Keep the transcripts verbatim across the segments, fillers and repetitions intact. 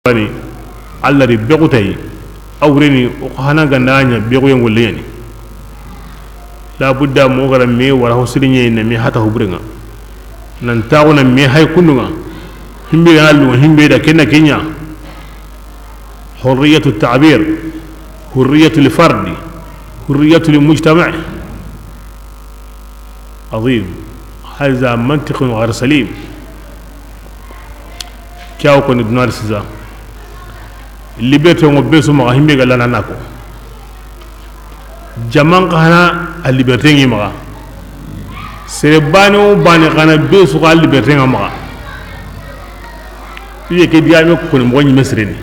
Bani, Alla di bexu tayi, a wureni, o xa hana ganda ɲa bexuyen golle ɲani. La budda mo gara me wara ho siriɲe na me hata ho burenŋa. Nan taxu na me hay kundunŋa. Himbe ga na lunŋa, himbe da ken na ke ɲa. Hurriyatu ta'bir, hurriyatu li fardi, hurriyatu li mujtama'. Azim. Haza mantiqun ghayr salim. Ke ya wo koni duna di sisa. Liberté ŋo be su maxa, himbe ga lana na ko. Jaman xa hana a liberté ŋi maxa. Sere bane wo bane xa na be su xa liberté ŋa maxa. Iye ke diame koni moxo ɲime sireni.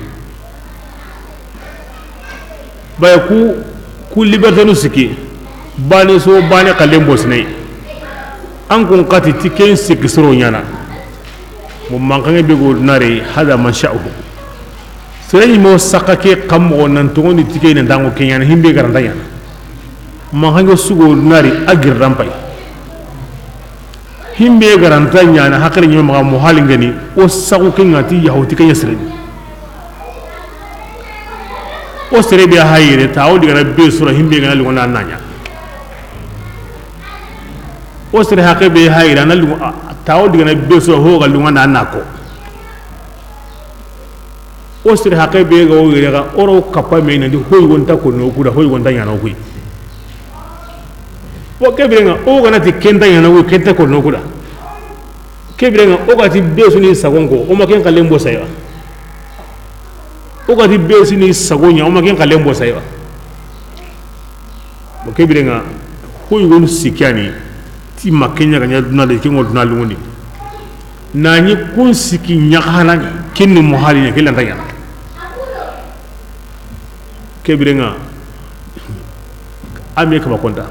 Baye ku, ku liberté nu sikki, bane so bane xallen bosine. An kun xati ti ken sikki soro ɲana. Mo manxanŋe be go nari hada man sha'uhu. Sere ɲi mo sakka ke xa moxo nan toxondi ti ke nan dango ke ɲana, himbe garanta ɲana. Manxanŋe su go nari a girdan pay. Himbe garanta ɲana, hakare ɲima maxa mo halingani, o saxu ke ŋa ti yahuti ke ɲa sireni. O sere be hayire ta, o digana be sura himbe gana lunŋa na ɲa. O sere haqe be hayire na lunŋa, ta o digana be sura ho ga lunŋa na ko. O sere haqe be ga o yere ga, o ro kappa me na di hoy wonta ko no kuda, hoy wonta ɲana o kuy. O ke birenŋa, o gana ti kenta ɲana o kuy, kenta ko no kuda. Ke birenŋa, o ga ti be su ni sagon ko, o ma ken xallen bo saywa. O ga ti be su ni sago ɲa, o ma ken xallen bo saywa. Bo ke birenŋa, hoy wonu sikki yani, ti ma ken ɲa ga ɲa duna de, ken ŋo duna lunŋoni. Na ɲi kun sikki ɲa xa na, ken ni mo hali ɲa, ke lanta ɲana. Ke birenŋa, a me kaba konta.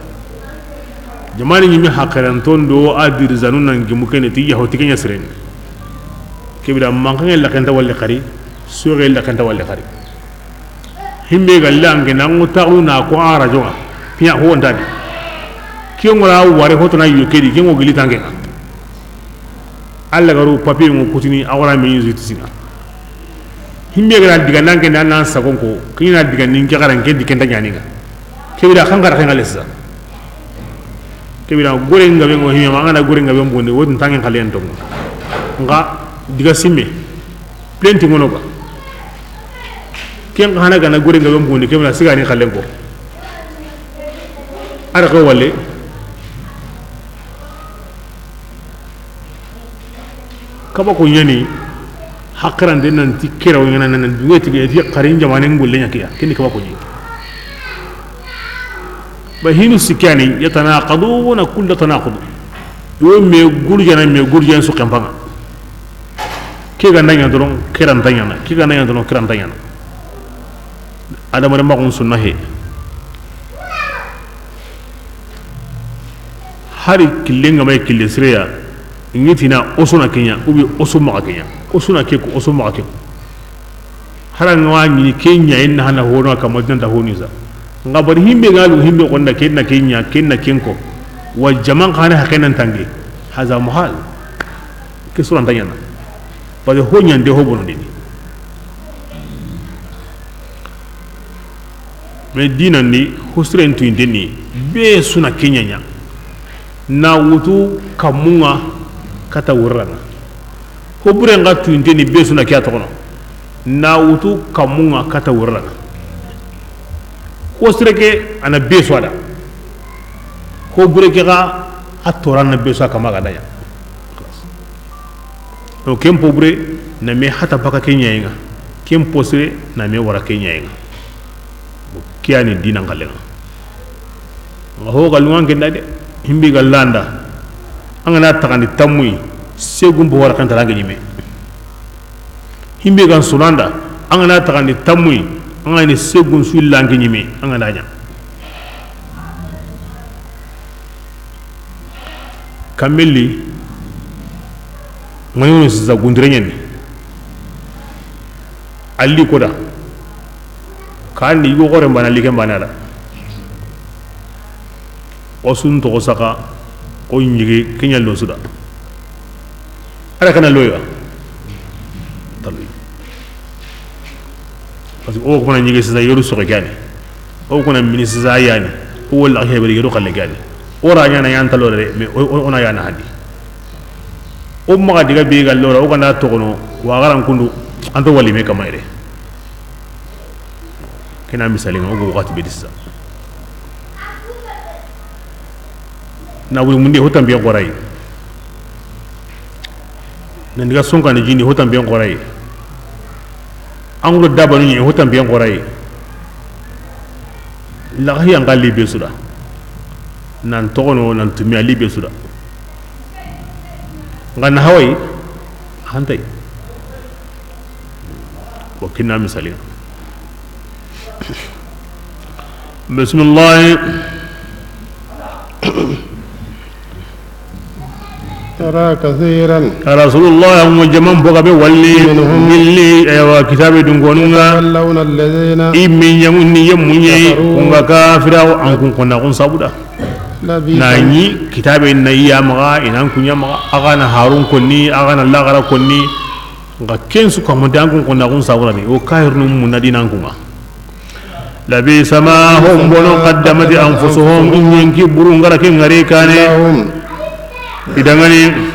Jamani ɲimi haqiranton do a dirizanu nan gimu kene ti yahuti ke ɲa sireni. Ke bira manxanŋe laxenta wali xari, soxe laxenta wali xari. Himbe ga lanke na ŋo taxu na ko a radio ŋa, piya ho wonta di. Ke ŋo ra ware hoto na yo ke di, ke ŋo gili tanke ŋa. Alla garu papier ŋo kutini, a wara me ɲi zuti sina. Himbe ga na diga nan ke nan sagon ko, kina diga nin ke garan ke di kenta ɲani ŋa. Ke bira xan gara xenga lesa. Ke bira gore ngabe ŋo himbe ma ngana gore ngabe mbundi, wodi tangen xalen to. Nga diga simme. Plenti ŋono ga. Ken xa hana gana gore ngabe mbundi, ke bira sigani xalen ko. Ara ko wale. Kaba ko ɲani, haqirande nan ti keraw ɲana nan duwe tige ti xarin jamanen golle ɲa kiya, kini kaba ko ɲi. Ba hinu sikani yatanaqaduna kulla tanaqud. Yo me gurjana me gurjan su kempanga. Ke ga nanya doron, keranta ɲana, ke ga nanya doron, keranta ɲana. Adama de maxun sunna he. Hari kille nga may kille sireya, ngitina osuna kenya, ubi osu maxa kenya, osuna ke ko, osu maxa ke ko. Hara nga wa ɲini kenya inna hana hono ka madina da honi sa. Nga bari himbe nga lu himbe konda kenna kenya, kenna kenko. Wa jaman xane hakenan tangi. Haza muhal. Ke suranta ɲana. Parce que ho ɲande ho bono dini. Mais dinan ni, hosuren tuyinten ni, be suna keɲaɲa. Na wutu kammunga kata wurranga. Ho buren ga tuyinten ni, be suna ke a toxono. Na wutu kammunga kata wurranga. Hosure ke ana be su a da. Ho bure ke ga a toran na be su a kama ga daɲa. Donc ken pobure na me hata baka ke ɲayenga, ken posire na me wara ke ɲayenga. Kiyani dinan kallenga. Nga ho ga lungan kenda de, himbi ga landa. An ga na taxandi tammuyi, segum bo wara kanta range ɲime. Himbi ga sunanda, an ga na taxandi tammuyi, an ga ni segum su lange ɲime, an ga na ɲa. Kameli, ŋaɲono sisa gundire ɲani. Ali koda. Kandi yugo xore mbana like mbana da. O sun toxo saxa, o ɲige, ke ɲa lo su da. Ara kana loya. Tabi. Parce que o kuna ɲige sisa yeru soxe gani. O kuna mini sisa yani. O wala hebere yeru xalle gani. O ra ɲana yan talo re, mais o, o, o na yana hadi. O maxa diga be ga lora, o ganda toxono, wa garan kundu, anto wali me kama ire. Kena misali ŋa, o go waxati be di sisa. Na wuri mundi ho tambiyen xorayi. Nan diga sonkani jini ho tambiyen xorayi. An gudo dabanu ɲi ho tambiyen xorayi. Laxahi an ga li be suda. Nan toxono, nan tumi a li be suda. Nga na hawayi, hantay. Wa kinna misali. Bismillah. ترى كثيرا Rasulullah, mo jaman boga be walli, منهم gilli, aywa, kitabe dun gonunga. يتولون الذين I min yamunni yemmunye, كفروا kunga kafira, an kun konna kun sabuda. لبئس Na ɲi kitabe na iya maga, inan kunya maga, aga na Harun konni, aga na lagara konni, nga ken su ka mo dan kun konna kun sabuda ni, o kahirnu munadina kunga. Labisa ma hum bono qaddamat anfusuhum, in yanki buru ngara ke ngare kane. لهم Idangani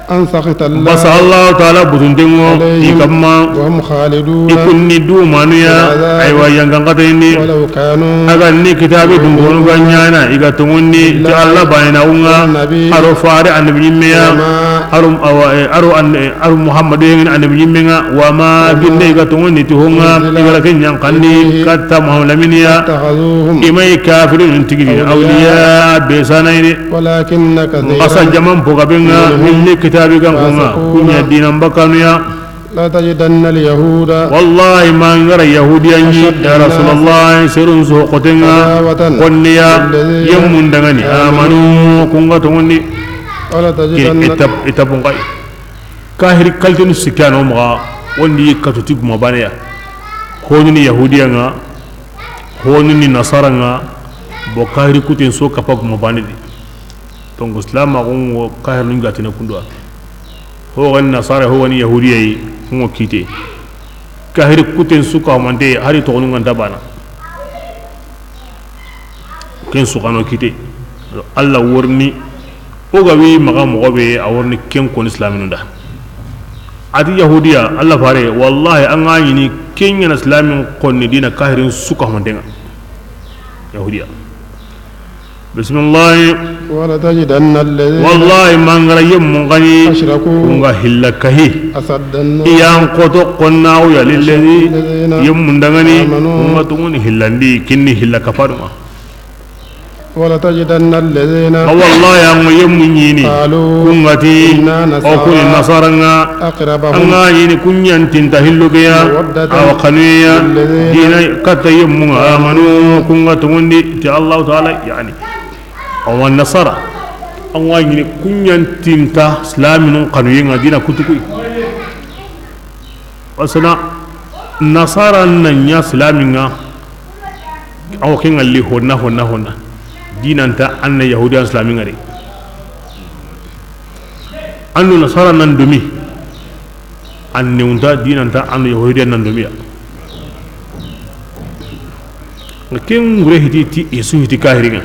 أن سخط الله basa Allah taala butundengo عليهم i kamma. وهم خالدون I kunni du manuya في العذاب aywa yangan katayindi. ولو كانوا Aga ni kitabe dun gonu ga ɲana i ga tongondi ti Allah bayina unga. والنبي Aro fare annabi ɲimmeya. وما Aro awa, eh, aro an, eh, aro Muhammadu yen annabi ɲimmenga. Wa ma ginde i ga tongondi ti honga i ga ra ken ɲankandi katta Muhammad laminiya. اتخذوهم Imay kafirin tigini أولياء awliya be sanayni. ولكن كثيرا Asa jaman boga benga منهم minni kitabi gan kunga فاسقون kunya dinan bakanuya. لتجدن اليهود Wallahi mangara yahudiya ni أشد ya الناس Rasulullah, serun so kotenga عداوة konniya للذين yemmun dangani آمنوا amanu kunga tongondi. ولتجدن Itap itapun kai. Kahiri kaltenu sikano maga wondi katuti guma baneya. Honuni yahudiya nga, honuni nasara nga, bo kahiri kuten so kapa guma banedi. Donc islam ma gongo kahiri nun gatine kundwa. Ho gani nasara, ho gani yahudiya yi ngo kite. Kahiri kuten su ka mante hari to gonunga nta bana. Ken su kano kite. Allah worni o ga wi maga mogo be a worni ken kon islaminu da. Ati yahudiya Allah fare wallahi an ga ɲini ken ɲana islamin konni dina kahirin su ka mantenga. Yahudiya. Bismillah. ولتجدن الذين Wallahi mangara yemmun gani أشركوا kunga hilla kahi. أشد الناس Iyan koto konna uya lilladhi الذين yemmun dangani آمنوا kunga tunguni hillandi kinni hilla kafaruma. ولتجدن الذين Wallahi an yemmun ɲini قالوا kungati إنا o kuni نصارى nasaranga أقربهم An ga ɲini kunɲantinta hillugeya مودة awa kanuya للذين dina katta yemmunga amanu kunga tumundi ti Allah taala yani. Awa nasara an ga ɲini kunɲantinta islaminun kanuyenga dina kutukui. Wasana nasara na ɲa islaminga awa kenga li honna honna honna dinanta anna yahudiyan islaminga de. Andu nasara nan dumi. An newunta dinanta andu yahudiya nan dumiya. Ken ŋure hiti ti isu hiti kahiringa.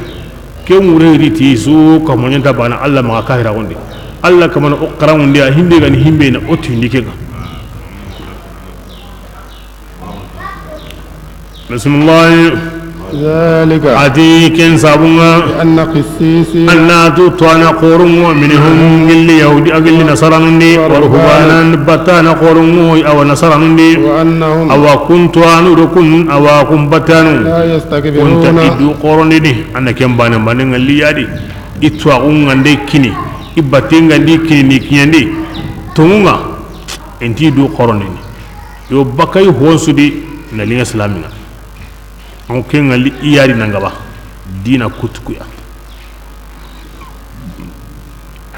Ken ŋure hiti ti isu ka moɲanta bana Allah maga kahira gondi. Allah kamana o karangundi a himbe gani himbe na o tindi kenga. Bismillah. ذلك Ati ken sabunga. بأن قسيسين Annatu tuwana qorungo minhum gilli yahudi a gilli nasaranundi ورهبانا warhubanan battana qorungo awa nasaranundi. وأنهم Awa kun tuwanu do kun awa kun battanu. لا يستكبرون Kunta idu qorondini anna ken bane bane ngalli yadi. Itwa ungande kini ibatenga ndi kini ni kinyandi. Tunga inti idu qorondini. Yo bakay honsudi na linga islamina. An ke ŋa li iyari nangaba dina kutukuya.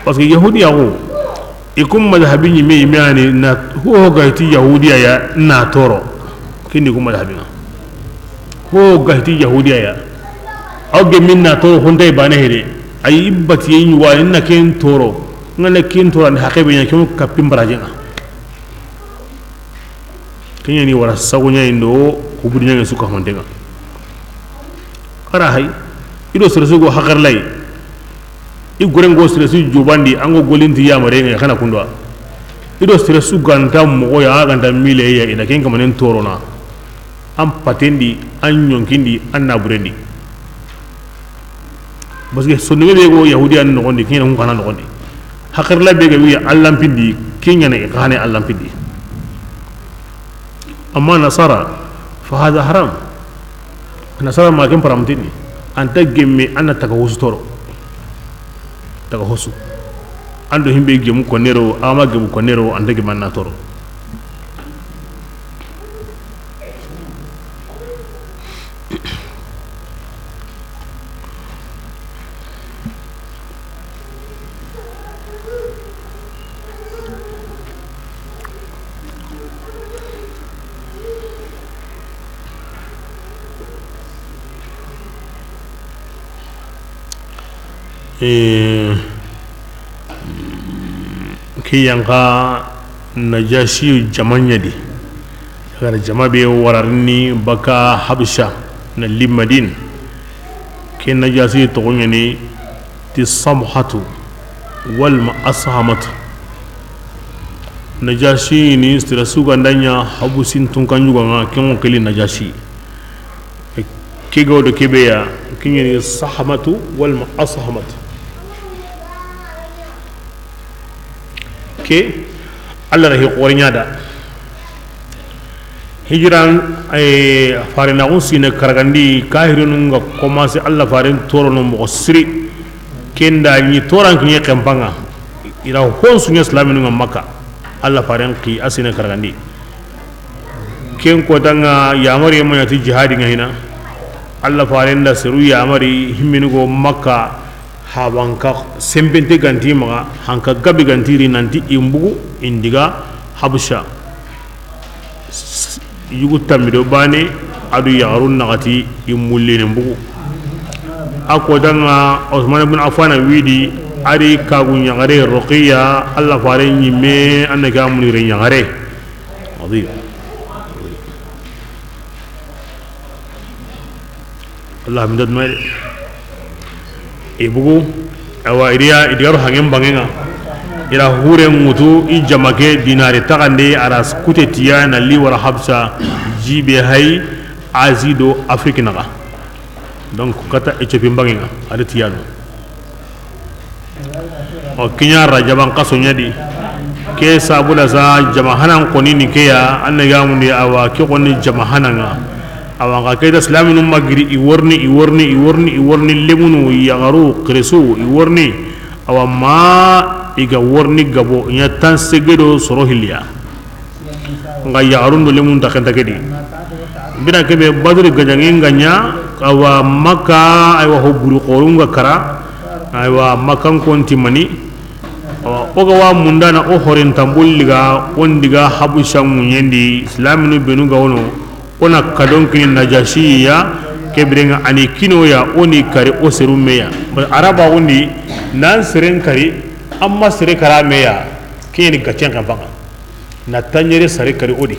Parce que yahudiya ko ikum madhabi ni me imani na ho ga ti yahudiya ya na toro. Kindi kum madhabi na ho ga ti yahudiya ya. Aw ge min na toro honday bane hede. Ay ibati yin wa inna ken toro. Ngana ken toro ni haqibe nya ken kapim barajenga. Keɲeni wara sago ɲa indo, ko budi ɲange suka mantenga. Ara hay, ido sere su go hakarlay. I goren go sere su jubandi, an go golinti yamare nge xana kundwa. Ido sere su ganta mogo ya, ganta mile ya, ina ken kamanen torona. An patendi, an ɲonkindi, an naburendi. Parce que sondoŋe be go Yahudiya noxondi, keɲana hun kana noxondi. Hakarla be ga wi Allan pindi, keɲana i xane Allan pindi. Amma Nasara, fa hada haram. Nasara ma ken paramtini. Anta gemme, anna taga hosu toro. Taga hosu. Ando himbe gemu konero, ama gemu konero, anta gemme anna toro. Eh, ke yanka Najasiyu jama ɲa di. Gara jama be wararini baka Habsha na li Madina. Ke Najasiyu toxo ɲani ti Samhatu walma Ashamatu. Najasiyu ni sira su ganda ɲa Habusin tunkan ɲuganga, ken ŋo keli Najasiyu. Ke ga wo do ke be ya, ke ɲeni Sahamatu walma Asahamatu. Ke, Allah ra hi xore ɲa da. Hijiran, ay, farenaxun sine karagandi, kahirinu nga commencé Allah faren torono moxo siri. Ken da ɲi toran kiɲe xenpanga. I ra hon su ɲa silaminu nga Makka. Allah faren xi a sine karagandi. Ken kotanga yamari ma ɲa ti jihadi nga hina. Allah faren da seru yamari himmini go Makka, habanka sempente ganti maxa, hanka gabi ganti ri nanti i mbugu i ndiga Habsha. Yugu tammi do bane, a do yaxarun naxati i mullini mbugu. A kotanga Usman ibn Affan widi, a ri kagu ɲaxare Ruqiya, Allah faren ɲimme, anna ga muni re ɲaxare. Azim. Allah min dot noy. I bugu, awa, i diya, i diya ro hangen bangenga. I ra hure ŋutu, i jama ke dinari taxande, a ra kute tiya na li wara Habsa, jibe hay, Asie do Afrique naxa. Donc, kata Éthiopie bangenga, a ri tiyano. O kiɲa Rajaban xaso ɲa di. Ke sabu da sa jama hanan koni ni ke ya, anna ga mundi awa ke koni jama hananga. Awa nga ke da silaminu magiri i worni, i worni, i worni, i worni lemunu, yaxaru, xirisu, i worni. Awa ma i ga worni gabo, ɲa tan segedo soro hiliya. Nga yaxarun do lemun ta xenta ke di. Bira ke be Badri gajangi nga ɲa, awa Makka, aywa ho buri xorun ga kara, aywa Makkan konti mani. Awa, o ga wa mundana o horin tambul liga, on diga Habusha ŋuɲendi, silaminu benu ga wono, o na kadon kini Najashiya, ke birenga ani kinoya, o ni kari o seru meya. Ba Araba wondi, nan seren kari, amma sere kara meya, kini gacen kan fanga. Na taɲere sare kari o di.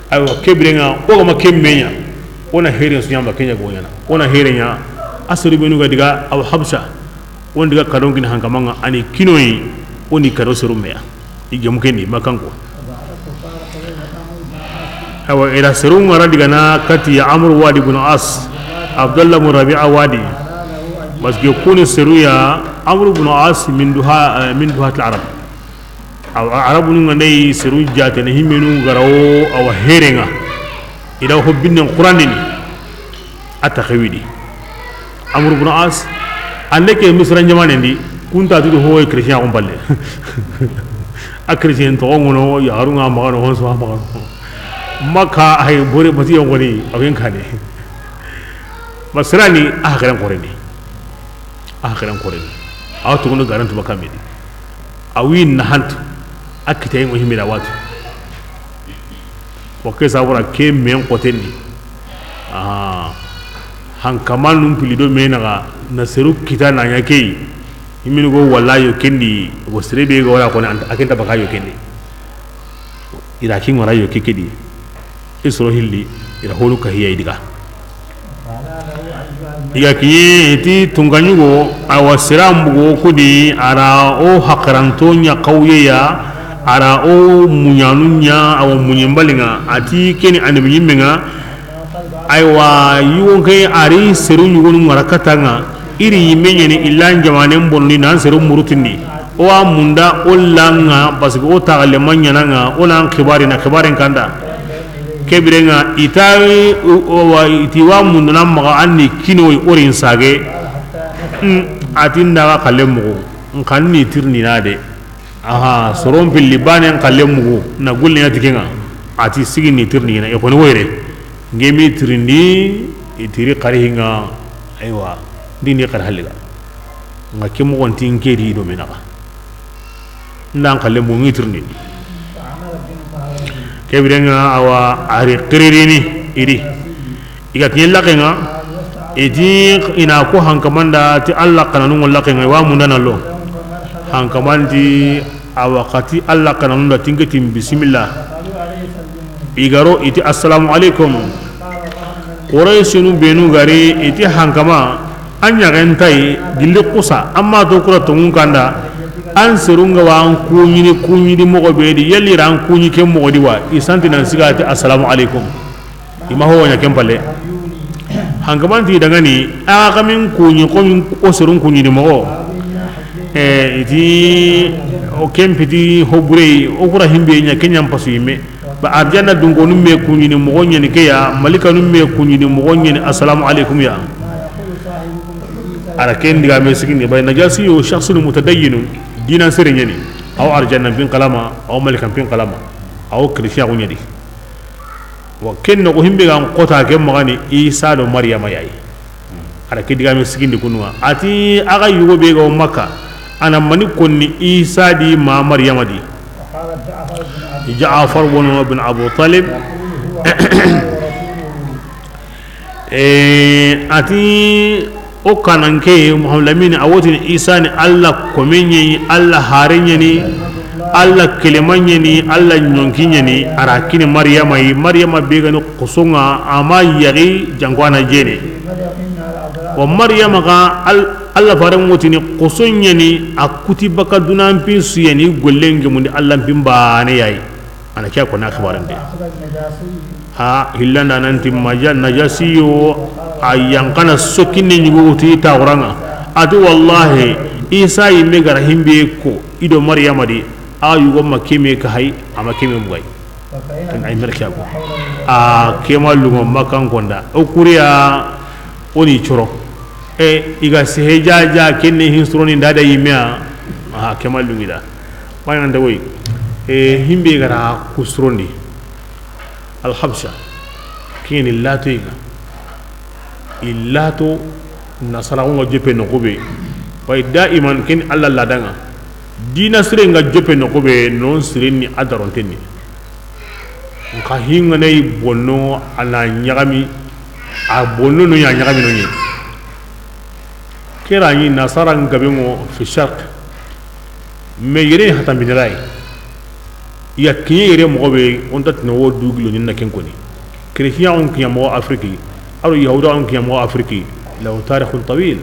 Aywa, ke birenga, o ga ma ke meɲa, o na here su ɲa ma ke ɲa go ɲana. O na here ɲa, a seru benu ga diga, aw Habsha, o n diga kadon kini hankamanga, ani kinoyi, o ni kado seru meya. I gemu kendi, Makkanko. Aywa, i ra seru ŋara diga na kati ya Amr wadi ibn As, Abdullah ibn Rabi'a wadi. Parce que kuni seru ya, Amr ibn As min duha, eh, min duhatil Arab. Awa, Arabunu nga nda i seru jatene himmenu garawo, awa herenga. I da ho binnen Qurandini. A ta xewidi. Amr ibn As, ande ke Misra ɲamanendi, kunta tudu ho chrétien on balle. A chrétien to ngono, ya harunga magano, hon so magano. Makka ay bore bati yongoni, awen kane. Masrani a xeren koreni. A xeren koreni. Aw tuguno garantu bakamedi. Awi nahantu. A kitay ngo himira watu. Wa ke sabura ke men xotenni. Ah, hankama num pili do menaga na seru kita na ɲa key. Imini go walla yo kendi, go sere be go wala ko na anta, a kenta baka yo kendi. I ra ki ŋora yo ke kedi. Soro hilli, i ra honu kahiya i diga. I ga kiɲe ti tunkaɲugo, awa siran bugo kudi, a ra o hakaranto ɲa kawyeya, a ra o muɲanu ɲa, awa muɲimbalinga, a ti keni annabi ɲimmenga. Aywa, yugo ke a ri seru ɲugonu ŋara katanga, i ri yimme ɲeni illa jamanen bononi nan seru murutindi. O wa munda o langa, parce que o taxalle ma ɲananga, o nan xibari na xibaren kanda. Kebirenga ita, o wa, iti wa munduna maxa anni kino orin sage. Hmm, ati ndaga xalle mugu. Nxanni tirni na de. Aha, soron pilli banen xalle mugu na gulle ɲa tikenga. Ati sigi ni tirni na, e xoni woyre. Ngemi tirindi, itiri xari hinga. Aywa, ndini xari halliga. Nga ke moxon ti n ke di do menaxa. Ndan xalle mo ngi tirindini. Kebirenga awa a ri xiririni i di. I ga kiɲe laxenga, i ti i na ko hankamanda ti Alla xananu ŋo laxenga, i wa mundana lo. Hankamanti awa xati Alla xananu da tinketin bisimilla. I garo i ti assalamu alaikum. Quraysinu benu gari i ti hankama, an ɲaxen tayi gilli xusa, amma to kura tongun kanda, an serunga wa an kuɲini, kuɲini moxo be di, yalli ra an kuɲi ke moxo di wa, i santi nan siga ti assalamu alaikum. I ma ho ɲa ken palle. Hankamanti dangani, a xa min kuɲi, ko min o serun kuɲini moxo. E, i ti, o ken piti ho burey, o kura himbe ɲa, ken ɲan pasu yimme. Ba arjanna dunkonun me kuɲini moxo ɲeni ke ya, malikanu me kuɲini moxo ɲeni, assalamu alaikum ya. A ra ken diga me sigini, bay Najasi yo shakhsun mutadayyinun, dinan sere ɲeni. Aw arjanna bin kalama, aw malikan bin kalama, aw christian ko ɲedi. Wa ken no ko himbe gan kota ke magani Isa do Maryama yayi. A ra ke diga me sigindi kunwa. A ti a ga yugo be ga o Makka. A na mani konni Isa di ma Maryama di. Ja'far bin, bin Abu Talib. E, a ti o kananke Muhammad Lamine a wotini Isa ni Alla kome ɲeni, Alla hare ɲeni, Alla kelema ɲeni, Alla ɲonki ɲeni, a ra kini Maryama yi, Maryama be gani xosonga, ama yaxi janko a na jene. Wa Maryama ga Al-, Alla faren wotini xoso ɲeni, a kuti baka dunan pin suyeni, gollen gemundi Alla pin bane yayi. A na kiya ko na xibarande. Ha, hillanda nanti maja Najasiyo, a yanqana sokkinne ɲugo wuti taxuranga. A ti wallahi, Isa yimme gara himbe ko, i do Maryama di, a yugo ma keme ka hay, ama keme bugay. Ken ay mer kiya ko. A kema lungo makan konda. O kuriya, o ni coro. E, i ga sehe ja, ja, kenne hin suroni nda da yimme a. Aha, kema lungida. Wayna nda woy. E, himbe gara ku surondi. Al Habsha. Kini lato yiga. I lato nasara ko nga jope no ko be. Way daiman ken Alla ladanga. Dina sire nga jope no ko be, non sirenni a darontenni. Nka hinganay bonno a na ɲagami, a bonno no ya ɲagami no ɲi. Kera ɲi nasara ngabe ngo fi sharq. Mais yere hata minerai. Ya kiɲe yere moxo be, o nta tini wo du gilo ɲi na ken koni. Chrétien on kiɲa moxo Afrique, aro Yahuda on kiɲa moxo Afrique, lahu tarikhun tawil.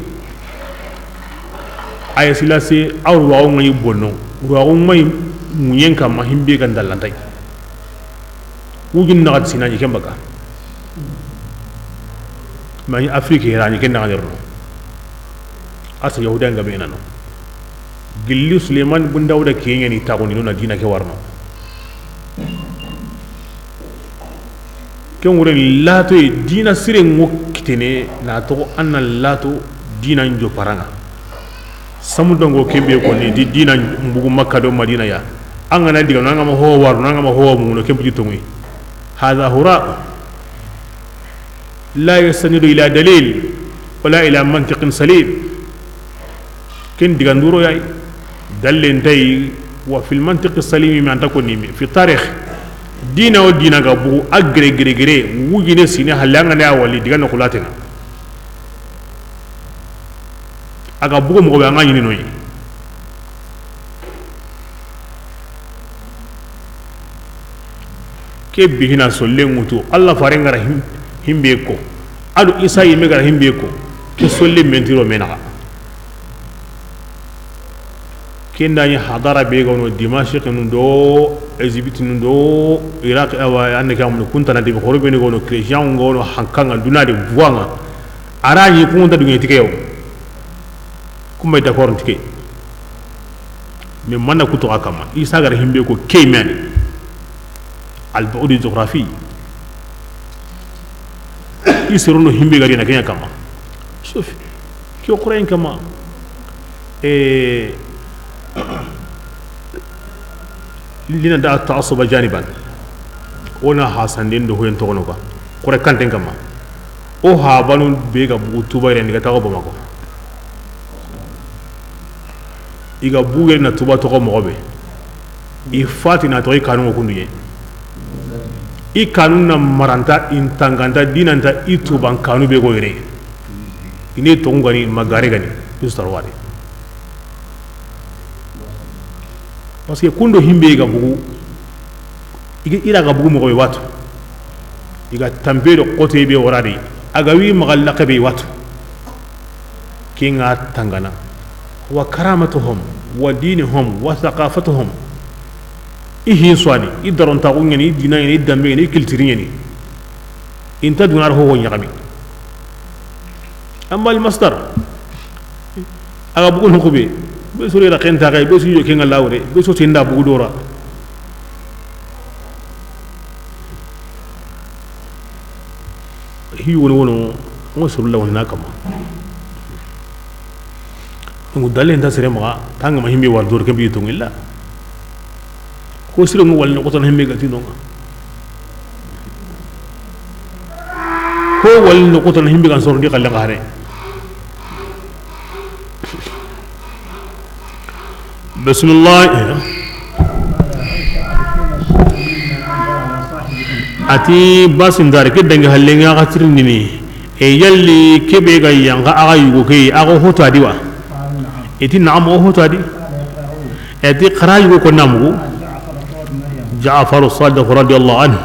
Aya silase, aw ruwaxu ŋa yi bonno, ruwaxu ŋa yi ŋuɲen kamma himbe ga ndallantay. Wujun naxati sinaji ken baka. Mani Afrique rani ken naxanerno. Asa Yahuda nga be nano. Gilli Suleiman bun Dawuda kiyen ɲa ni taxundi no na dina ke warno. Ken wure ni lato ye dina sire ŋo kitene na toxo an na lato dina njo paranga. Samu dango kembe ko ni di dina mbugu Makka do Madina ya. An ga na diga no an ga ma ho waru no an ga ma ho muno kembe di tongi. Hadha hura. La yastanidu ila dalil wala ila mantiqin salim. Ken diga nduro yayi. Dalle ntayi wa fil mantiqi salimi, mi anta ko nimi fi tarikh. Dina o dina ga bugu a gere gere gere wujine sine halle an ga ne a wali diga na kulatenga. A ga bugu moxo be an ga ɲini noyi. Ke bihina solle ŋutu, Alla fare ŋa ra him-, himbe ko. Ado Isa yime ga ra himbe ko. Ke solle mentiro menaxa. Ken da ɲi hadara be ga wono Dimashq nu do, Égypte nu do, Iraq, awa, ande ke amunu kuntana de, xoro be ni ga wono, chrétien ga wono, hankanga duna de buanga. Arani kunta dunya tikeyo. Kuma d'accord tike. Mais manna kuto akama. Isa ga ra himbe ko ke mani. Al bu'd géographique. I sorono himbe ga ri na kenya kama. Sofi. Ke Qur'an kama. E, lina da ta'assuba janiban. Ona hasanden do hoyen togono ka. Qur'an kanten kama. O habanu be ga bugu Tuba yere ni ga tago Bamako. I ga bugu yere na Tuba togo moxo be. I fati na toxo i kanu ŋa kundu ɲe. I kanu na maranta, i ntanganta, dinanta, i Tuban kanu be go yere. I ne toxo gani, magare gani, i su tarwade. Parce que kundo himbe ga bugu, i ga, i ra ga bugu moxo be watu. I ga tambe do xote be wara de. A ga wi maxa laqe be watu. Kinga tangana. Wa karamatuhum, wa diinuhum, wa thaqafatuhum. I hin swani, i darontaxu ɲani, i dina ɲani, i dambe ɲani, i kiltiri ɲani. Inta duna ro ho ɲaxami. Amma al masdar, a ga bugu no xube, be sore ra xenta kay, be su yo kinga lawre, be so tinda bugu dora. Hi wono wono, ngo suru la wonna kama. Ngo dalle nta sere maxa, tanga ma himbe war dor ke bi to ngilla. Ko sire ngo wal no ko tan himbe ga tino nga. Ko wal no ko tan himbe ga soro di xalle xare. Bismillah. Ati basindari ke dangi hallenga xatirindini. E yalli kebe ga yanga aga yugo ke aga hotadi wa? Iti na'am, o hotadi. Eti xara yugo ko namugu. Ja'far Sadiq radiyallahu anhu.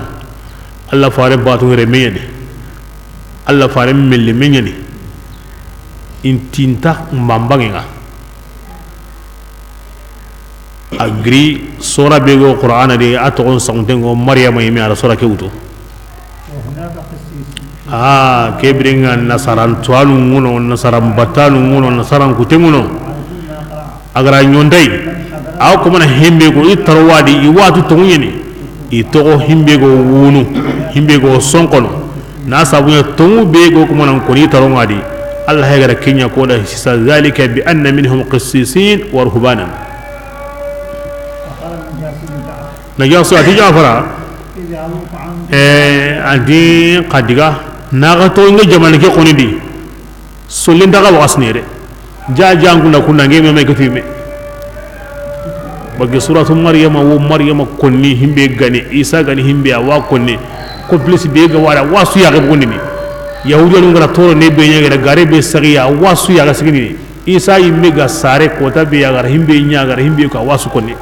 Allah fare batu ngere menyani. Allah fare melle menyani. Intinta mbambangenga. A giri sora be go Qur'ana de, a toxon saxunten go Maryama yime, a ra sora ke wuto. A ke birenga nasaran tuwanu ŋuno, nasaran batanu ŋuno, nasaran kute ŋuno. A ga ra ɲondai, a ko mana himbe go i tarwadi, i watu tongu ɲeni. I toxo himbe go wunu, himbe go sonkono. Na sabunya tongu be go kuma nan koni taronga di. Allah ya gara kinya ko da sisa, zalika bi anna minhum qissisin wa ruhbanan. Najasu ati Jafara, eh, adi kadiga, na ga to nge jamana ke koni di. Sollen daga wa asnere. Ja, ja, ngunda kunda nge me me ke tuime. Bagi suratu Maryama, wo Maryama konni himbe gani, Isa gani himbe, a wa konni. Ko plus be ga wara, wa su ya ga bugundini. Yahudiya nungara toro ne be ɲa ga gare be sagiya, wa su ya ga sigini. Isa yimme ga sare kota be ya ga himbe ɲa ga himbe ka wa su konni.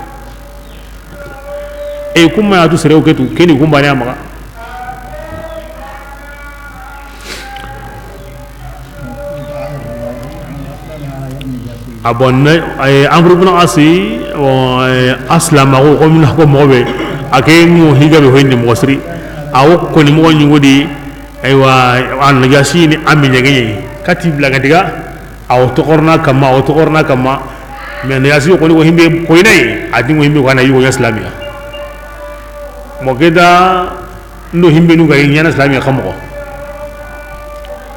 E kuma ya tu sere o ke tu, keni kumba ne amaga. A bon, ne, eh, Amr ibn Asi, o, eh, Aslama ko, ko min ko mobe, a ke ŋo higa be hoyni mo siri. A wo ko ni mo ɲugudi, aywa, an Najasi ni ami ɲege, kati bla ga diga, a wo toxorna kama, a wo toxorna kama. Mais Najasi ko ni ko himbe ko inai, a dingo himbe ko ana yugo islamiya. Mo keda, ndo himbe nu ga ɲana islamiya kamo.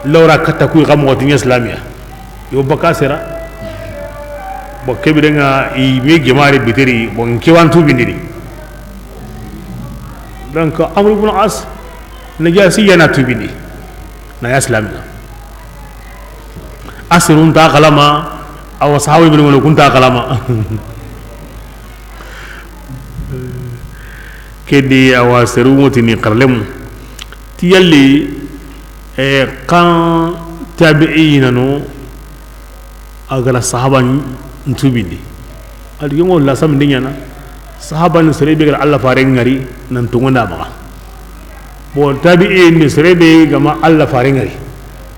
Lawra kata ku kamo ti ɲa islamiya. Yo baka sera. Bo kebirenga i me gemare biteri, bo nkewantu bindiri. Donc Amr ibn As, Najasi yana tubini. Na ya islamiya. Asirun ta kalama, awa sahawi bin wala kunta kalama. Kedi awa seru ŋotini xarlemu. Ti yalli, eh, kan tabi'ina no a gara sahaba ntubindi. Adi yongo la sam dinyana. Sahaba ni sere be gara Allah fare ngari nan tungonda maga. Bon, tabi'i ni sere be ga ma Alla faare ŋari,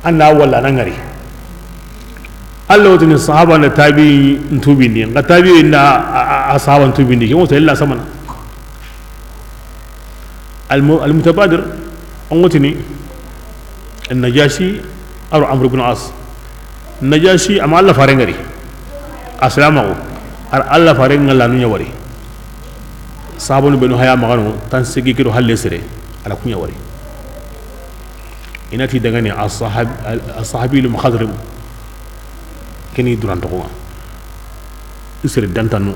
a na walla na ŋari. Alla wa tini sahaba na tabi'i n tubindi, n ga tabi'i na a, a, a sahaba n tubindi, ke ŋo tella samana. Al-mu-, al-mutabadir, an ŋo tini Najashi, aro Amr ibn As. Najashi, a ma Alla faare ŋari. Aslama ko, ar Alla faare ŋalla nu ɲa wari. Sahabanu benu haya magano, tan segi kiro halle sere, a la ku ɲa wari. I na ti dangani as-sahab-, as-sahabi al-mukhadram. Keni duran toxo ŋa. I sere dantanu,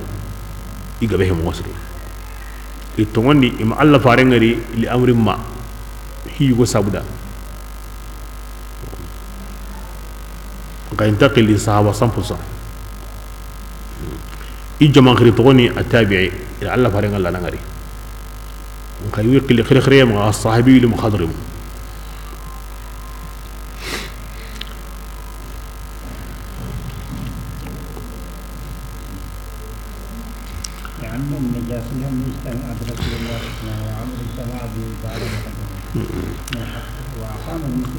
i gabe he moxo siri. I toŋondi, i ma Alla faare ŋari li amri ma. Hi yugo sabuda. Nka i nta xili sahaba cent pour cent. I jaman xiri toxoni a tabi'i, ila Alla faare ŋalla na ŋari. Nka i wi xili xiri xiri ma sahabi li mukhadram. لأن النجاشي لم يجتمع برسول الله صلى الله عليه وسلم وعمر اجتمع به بعد مقدمه.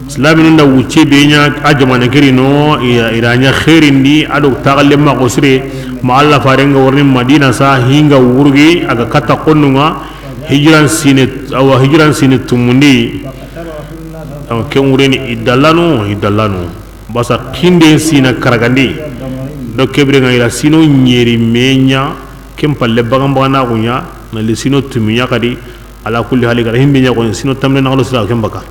Silaaminu nda wucce be ɲa a jamaane kiri no, i ra ɲa xeerindi, a do taxalle ma xo sire, ma Alla faare ŋa warini Madina sa, hi ŋa wurgi, a ga katta xonnu ŋa, hijiran siine, awa, hijiran siine tumundi. Awa, ken wureni i dallano, i dallano. Basa kinden siina karagandi. Do ke bire ŋa i ra siino ɲeri me ɲa, ken palle bagan bagan na xo ɲa, na li siino tumi ɲa xadi, ala kulli hali, gara himbe ɲa xo siino tamne na xo sira ken baka.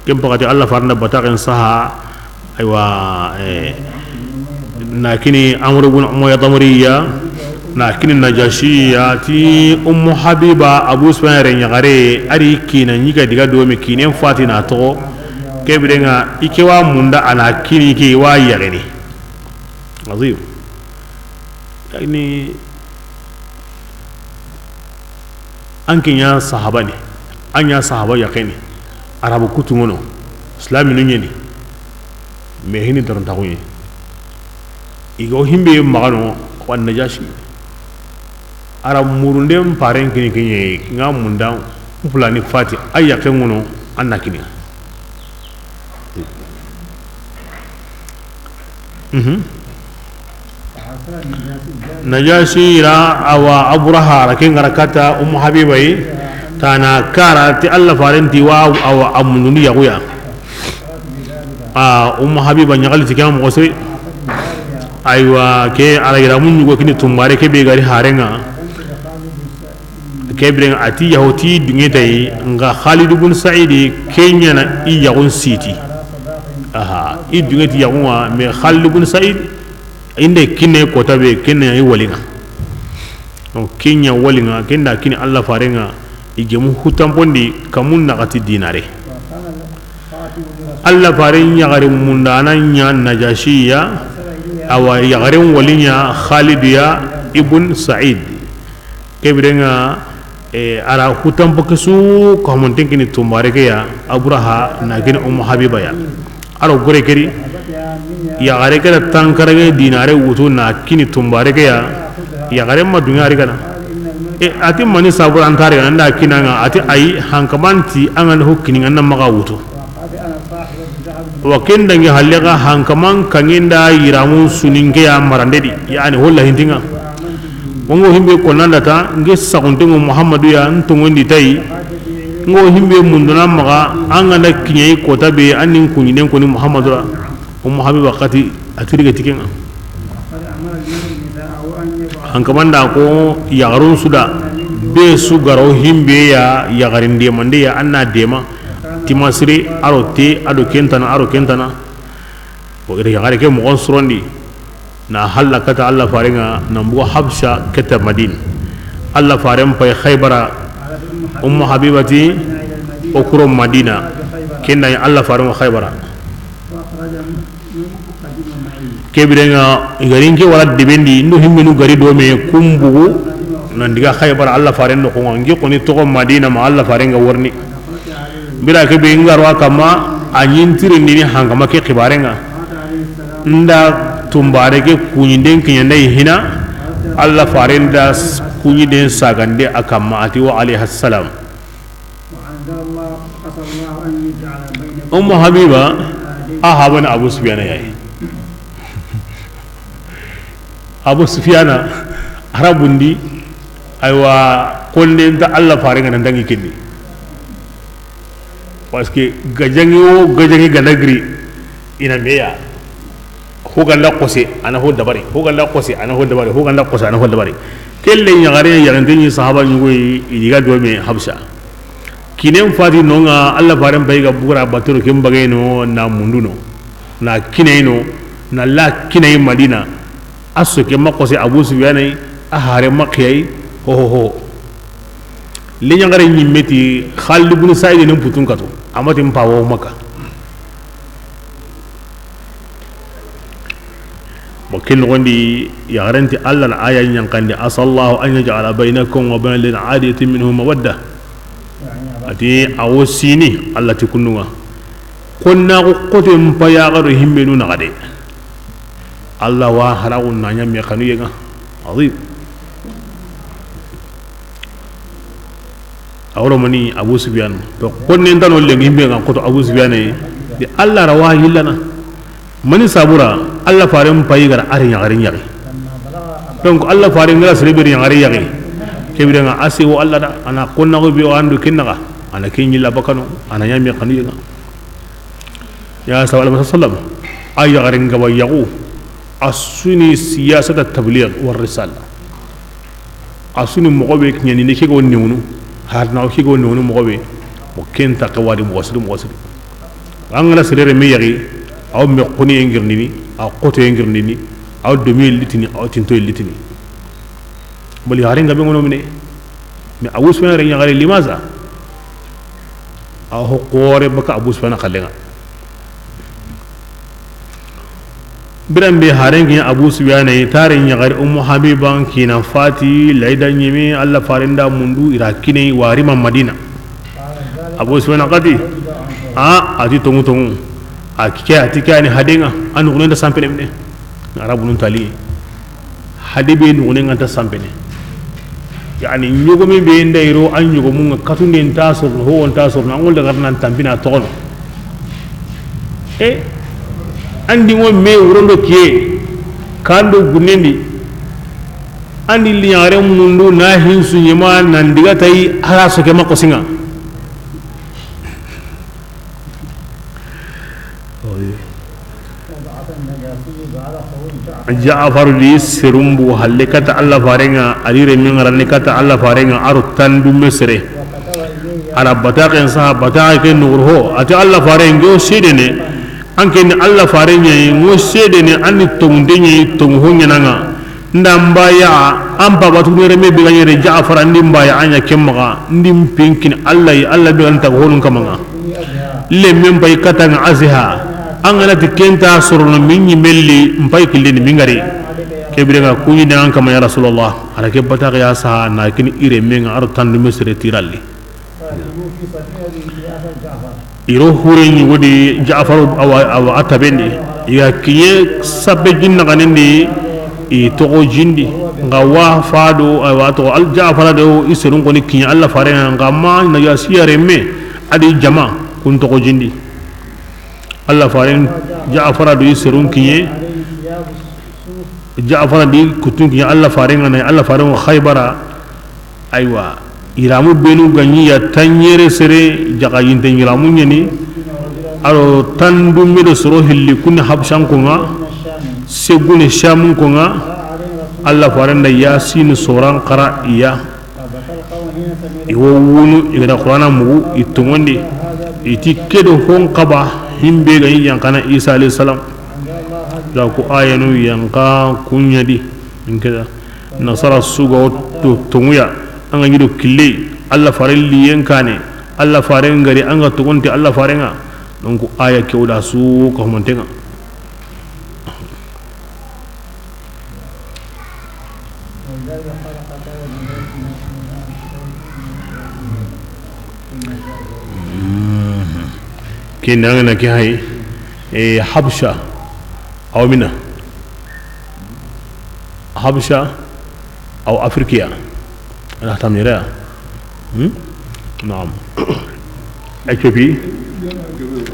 Ken pakati Alla faare nda bataxen saha, aywa, eh, na kini Amru bun Umayya Damriya, na kini Najashiya, ti Ummu Habiba, Abu Sufyan yere ɲaxare, a ri kina ɲi ga diga do me kinen fati na toxo, ke bire ŋa i ke wa munda a na kini ke wa yaxini. Azim. Yani, An ke ɲa sahaba ni, an ɲa sahaba yaqini, Arabu kutu ŋono, Islaminu ɲeni, me hini daron taxu ɲi. I go himbe maxano, wa Najashi. Ara murunden paren kini kiɲe, ŋa munda, fulani fati, a yaqe ŋono, an na kini. Mhm. Najashi ra awa Abraha ra ken ŋa ra kata Ummu Habiba yi, tana kara ti Alla faaren ti wa awa a mundu yaxu ya. A Ummu Habiba ɲaxali ti ken moxo siri. Aywa, ke a ra yira mun ɲugo kini tumbare ke be gari haren ŋa. Ke biren a ti yaxu ti duŋe ta yi, nxa Khalid bun Sa'id ke ɲa na i yaxun siti. Aha, i duŋe ti yaxun ŋa, mais Khalid bun Sa'id, i nda kine kota be, kine i wali ŋa. Donc, ke ɲa wali ŋa, ke nda kini Alla faaren ŋa, i gemu hutanpondi, kamun naxati dinare. Alla faaren yaxare mundana ɲa Najashi ya, awa yaxaren wali ɲa Khalid ya ibn Sa'id. Ke biren ŋa, eh, a ra hutanpo ke su, ko hamonten kini tumbare ke ya, Abraha na kini Ummu Habiba ya. A ro gore keri, yaxare ke da tankaranŋe dinare wutu na kini tumbare ke ya, yaxare ma duŋe a ri gana. E, a ti mani sabura an ta ri gana, nda kina ŋa, a ti ayi, hankaman ti an ga na ho kini ŋa na maxa wutu. Wa ken dangi halle ga hankaman kaŋe nda yiramun suninke ya marande di, yani holla hintinŋa. Wongo himbe ko nanda ta, nge saxuntengo Muhammadu ya, n tongondi tayi. Ngo himbe munduna maxa, an ga na kiɲe kota be, an nin kuɲinen koni Muhammadu ra. Ummu Habiba xati, a ti ri ga ti ken ŋa. Hankamanda ko yaxarun su da, be su garo himbe ya, yaxarin demande ya, an na dema. Timasiri, a ro te, a do kentana, a ro kentana. Wo gere yaxare ke moxon sorondi. Na halla kata Alla faaren ŋa, na mbugo Habsha keta Madina. Alla faaren pay Khaybara, Ummu Habiba ti, o kuro Madina. Ken da Alla faaren ŋa Khaybara. Ke biren ŋa, i ga ri n ke wara debendi, ndo himmenu gari do me kumbugu, nan diga Khaybara Alla faaren noxon ŋa, n ke koni toxo Madina ma Alla faaren ga warni. Bira ke be n ga ro a kamma, a ɲi n tirindini hankama ke xibaaren ŋa. Nda tumbare ke kuɲinden kiɲa nda i hina, Alla faaren da s-, kuɲiden sagande a kamma, a ti wa alayhi salam. Ummu Habiba, a haabana Abu Sufyana ya yi. Abu Sufyana, Arabun di, aywa, konden nta Alla faaren ŋa na dangi ken di. Parce que gajaŋe wo gajaŋe ga na giri, i na me ya. Ho ga nda xose, a na ho dabari. Ho ga nda xose, a na ho dabari. Ho ga nda xose, a na ho dabari. Kelle ɲaxare, yaxinte ɲi sahaba ɲugo yi, i di ga do me Habsa. Kinen fati no ŋa, Alla faaren pay ga bugura batoro ken bagay no, na mundu no, na kinay no, na la kinay Madina. A soke ma xose Abu Sufyana yi, a hare ma xiyayi, ho, ho, ho. Le ɲaxare ɲimme ti Xalid ibn Said nin putun katu, a ma ti n pawo Makka. Bon, ken noxon di, yaxaren ti Alla na aya ɲankandi, "Asa Allahu an yaj'ala baynakum wa bayna alladhina adaytum minhum mawadda." A ti, a wo sini, Alla ti kundu ŋa. Xonnaxu xote n paya ga do himbenu naxa de. Alla wa haraxu na ɲa me xanuye ŋa. Azim. A woro mani Abu Sufyan. To, konne ntano lengi himbe ŋa xoto Abu Sufyan yi. Di Alla ra wa yillana. Mani sabura, Alla faaren pay ga ra a ri ɲaxari ɲaxi. Donc, Alla faaren ga ra sere be ri ɲaxari ɲaxi. Ke bire ŋa a si wo Alla da, a na xonnaxu be wo andu ken naxa. A na ken yilla bakano, a na ɲa me xanuye ŋa. Ya sallallahu alaihi wasallam, a yaxarin gaba yaxu, a suni siyasata tabligh wa risala. A suni moxo be kiɲani ni ke go newnu, har na ke go newnu moxo be, mo ken ta ke wadi moxo siri, moxo siri. An ga na sere me yaxi, aw me xoni ye ngirndini, aw xoto ye ngirndini, aw domi ye litini, aw tinto ye litini. Bali yaxarin gabe ŋono mine. Mais Abu Sufyan re ɲaxare limaza? A ho xoore baka Abu Sufyan xalle ŋa. Biran be haren ke Abu Sufyan yi, tare ɲaxare Ummu Habiban kina fati, layda ɲimi, Alla faaren da mundu, i ra kine wari ma Madina. Abu Sufyan xati, a, a ti tongu tongu. A ke, a ti ke a ni haden ŋa, a nuxunen da sanpene mine. Arabunun tali. Hade be nuxunen ŋa nta sanpene. Yani, ɲogome be nda i ro, a ɲogomun ŋa katunde nta sorono, ho nta sorono, an ŋol daga nan tampina toxono. E, an di ŋo me wurondo kiye, kando gunnendi, an di liɲaxare mundu na hinsu ɲema nan diga tayi, hala soke ma xosi ŋa. Ja'faru di serumbu halle kata Alla faaren ŋa, a di remme ŋarani kata Alla faaren ŋa, a ro tandume sere. A ra bataxen saha, bataxe ke nuxuru ho, a ti Alla faaren ŋo sedene, an ke ni Alla faaren ɲa yi, ŋo sedene, an ni tongunte ɲa yi, tongu ho ɲaana ŋa. Nda n baya, an paba tugune reme be ga ɲere Ja'far, ndi n baya a ɲa ke maxa, ndi n pinkini Alla yi, Alla be ga nta honun kama ŋa. Lemmen pay kata ŋa Aziha, an ga na ti ken nta sorono min ɲi melli, n pay killeni min gari. Ke bire ŋa kuɲi da an kama ya Rasulullah, a ra ke bataxe ya saha, na kini i remme ŋa a ro tandume sere tiralli. I ro hure ɲi wodi Ja'faru awa, awa a tabendi. I ga kiɲe sabbe jinna ganendi i toxo jindi. Nga wa fado, awa toxo al Ja'fara do i serun koni kiɲe Alla faaren ŋa, nga ma Najasiya remme a di jama kun toxo jindi. Alla faaren Ja'fara do i serun kiɲe. Ja'fara di kutun kiɲe Alla faaren ŋa na, Alla faaren ŋa Xaybara. Aywa, yiramu benu ga ɲi ya tanɲere sere, jaxa yinte yiramu ɲeni, a ro tandume do soro hilli kun ni Habshanko ŋa, segune Shamunko ŋa, Alla faaren da Yasin soran xara i ya. I wo wunu, i ga da Qur'ana mugu, i tongondi, i ti ke do hon xaba, himbe ga ɲi yanqana Isa alayhi salam. Da ko ayanu yanqa kuɲa di, in ke da. Nasara su ga wo to, tonguya, an ga ɲi do kille, Alla faaren liyen kane, Alla faaren gari, an ga togonte Alla faaren ŋa. Donc, aya ke wo da su ka humanten ŋa. Ken da an ga na ke hay, e, Habsha, aw mina. Habsha, aw Afrikiya. Ana tamira. Hmm? Naam. Éthiopie,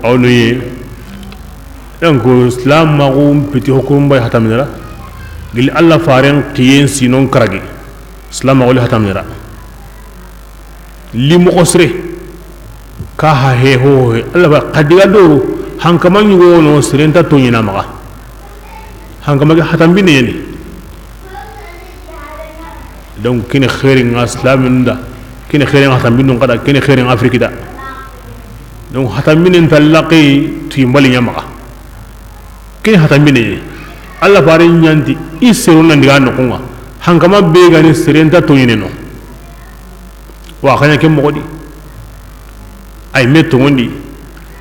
aw no ye. Donc, silaamaxu n piti hokurum bay hataminera. Gili Alla faaren xiyen sinon karagi. Silaamaxu li hataminera. Li moxo sire. Ka ha he ho he. Alla ba xadiga doro. Hankama ɲugo no sirenta toɲina maxa. Hankama ke hatanbine yani. Donc, kene xeeri ŋa silamin da, kene xeeri ŋa hatanbinun kada, kene xeeri ŋa Afrique da. Donc, hatanbinen ta laqi tuyimbali ɲa maxa. Kene hatanbine, Alla faare ɲa nti i seru nan diga noxun ŋa. Hankama be gani serenta toɲine no. Wa xaɲa ke moxo di. Ay me toŋondi,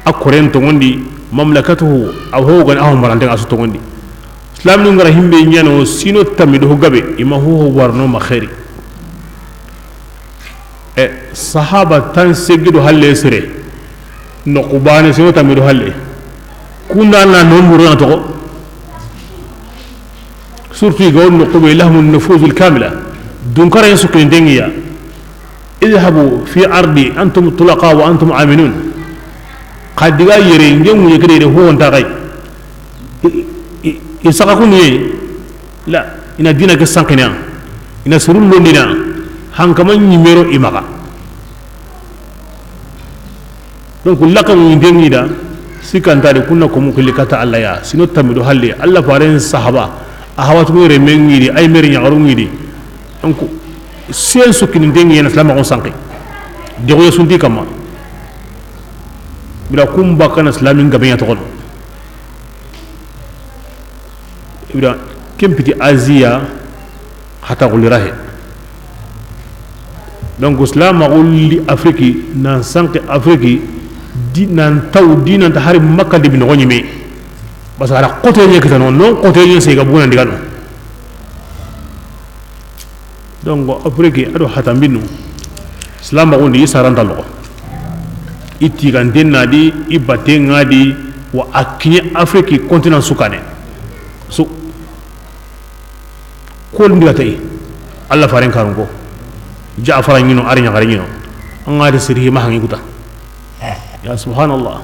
a koren toŋondi, mamlakatuhu, a ho gani a ho maranten a su toŋondi. Silaminu ngara himbe ɲano sino tammi do gabe, ima ho ho warno ma xeeri. E, sahaba tan segido halle sere, no kubane sino tammi do halle. Kunda na non buru na toxo. Surtout i ga wo noqu be, lahum nufuzul kamila. Dunkara yen sukkinten ŋa ya. Idhabu fi ardi antum tulaqa wa antum aminun. Xa diga yere nge ŋuye kede yere ho wonta xay. I, i, i saxa kunu ye. La, i na dina ke sankina. I na surun londina. Hankama ɲimero i maxa. Donc, laka mu dengi da, sikanta de kunna ko mu kili kata Alla ya, sino tammi do halle, Alla faaren sahaba, a hawatu reme ŋa di, ay mere ɲaxaru ŋa di. Donc, sen sukkini dengi yana silaamaxu sanki. Dego ya sunti kama. Bira kumba kana silamin gabe ɲa toxono. Ibra ken piti Aziya, hata xulli rahe. Donc, silaamaxu li Afrique, nan sanki Afrique, di, nan taw, di nan ta hari Makka debi noxo ɲime. Parce que a ra xote ɲe kitano, non xote ɲe sey ga buguna digano. Donc, Afrique, a do hatanbinu, silaamaxu ndi, i saranta loxo. I tiganten na di, i batten ŋa di, wa a kiɲe Afrique continent sukane. Su. Ko ndi ga tay, Alla faaren karun ko. Jafara ɲino, ari ɲaxare ɲino. An ga di siri ma hangi kuta. Ya subhanallah.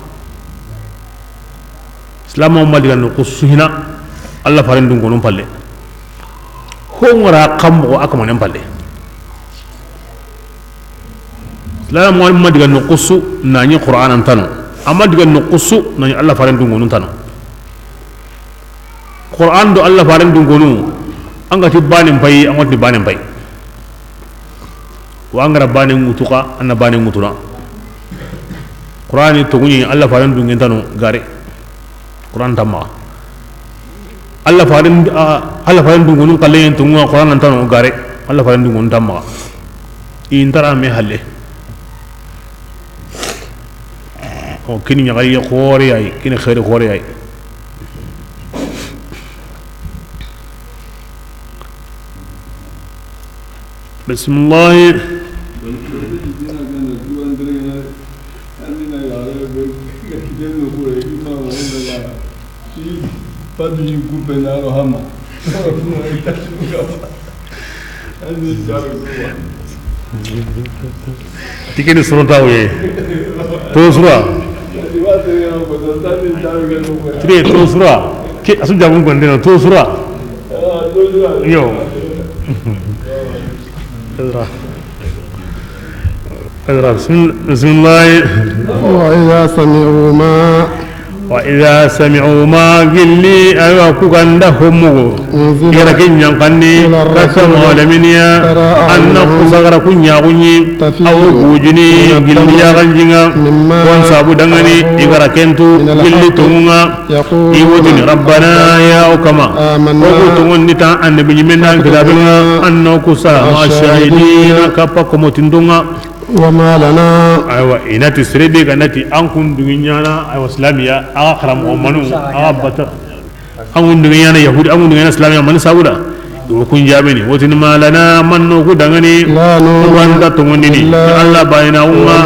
Silaamaxu ma diga noqu su hina, Alla faaren dunkonun palle. Ho ŋa ra kambo a kamanen palle. Silaamaxu ma diga noqu su na ɲi Qur'anan tano. A ma diga noqu su na ɲi Alla faaren dunkonun tano. Qur'an do Alla faaren dunkonu, an ga ti banen pay, an ga ti banen pay. Wa an ga ra banen ŋutu xa, an na banen ŋutuna. Qur'ani toŋu ɲi, Alla faaren dunken tano gare. Qur'an tamma. Alla faaren, a, Alla faaren dunkonun xalle ɲen toŋu, Qur'an nan tano gare. Alla faaren dunkonun tamma. I ntara me halle. O kini ɲaxari xoore yayi, kini xeeri xoore yayi. Bismillah. Tikini sura tawo ye. To sura. Tire to sura. Ke asu jamu gonde to sura. Yo. Ezra. Ezra, bismil-, bismillah. وإذا سمعوا ما Wa idha sami'u ma, gilli, aywa, ku ga nda ho mugu. أنزل I ga ra ke ɲankandi, إلى الرسول katta moxo da miniya, ترى أعينهم an na ku sagara ku ɲaxu ɲi, تفيض awo gujini, من الدمع gilli yaxanjinga, مما kon sabu dangani, عرفوا i ga ra ken tu, من الحق gilli toŋun ŋa, يقولون i wotini, ربنا ya o kama, آمنا o ku toŋondi ta, annabi ɲimen da, فاكتبنا kitaben ŋa, an na ku sara, مع الشاهدين. Kappa komotindon ŋa. وما لنا. Aywa, i na ti sere be ga na ti an kun duŋi ɲaana, aywa, silamiya, a ga xaramoxo manu, a ga bata. An kun duŋi ɲaana yahudi, an kun duŋi ɲaana silamiya, mani sabu da. O kun jaabini, wotini ma lana, man no ku dangani, لا نؤمن o ga nta toŋondini, إلا Alla bayina o ŋa,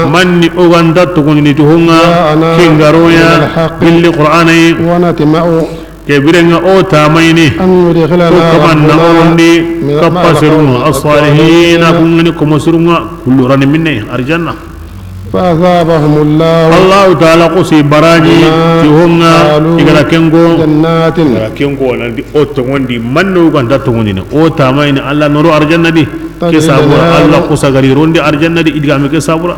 بما man ni o ga nta toŋondini ti ho ŋa, جاءنا ke ga ro ya, من الحق gilli Qur'ana yi. ونطمع Ke biren ŋa o tamayini, أن يدخلنا ko kaman na ربنا o ndi, مع kappa القوم sirun ŋa, الصالحين. As-salihin, a kun ga ni komo sirun ŋa, kullu rani minne, arjanna. فأثابهم الله Allahu Taala xusi baraji بما ti honga قالوا i ga ra ken ko. جنات I ga ra ken ko, nan ti o tongondi, manno ga nta tongondini, o tama ini Alla nooro arjanna di. Ke تجري sabura, من Alla xusa ga ri rondi arjanna di, i digame ke sabura.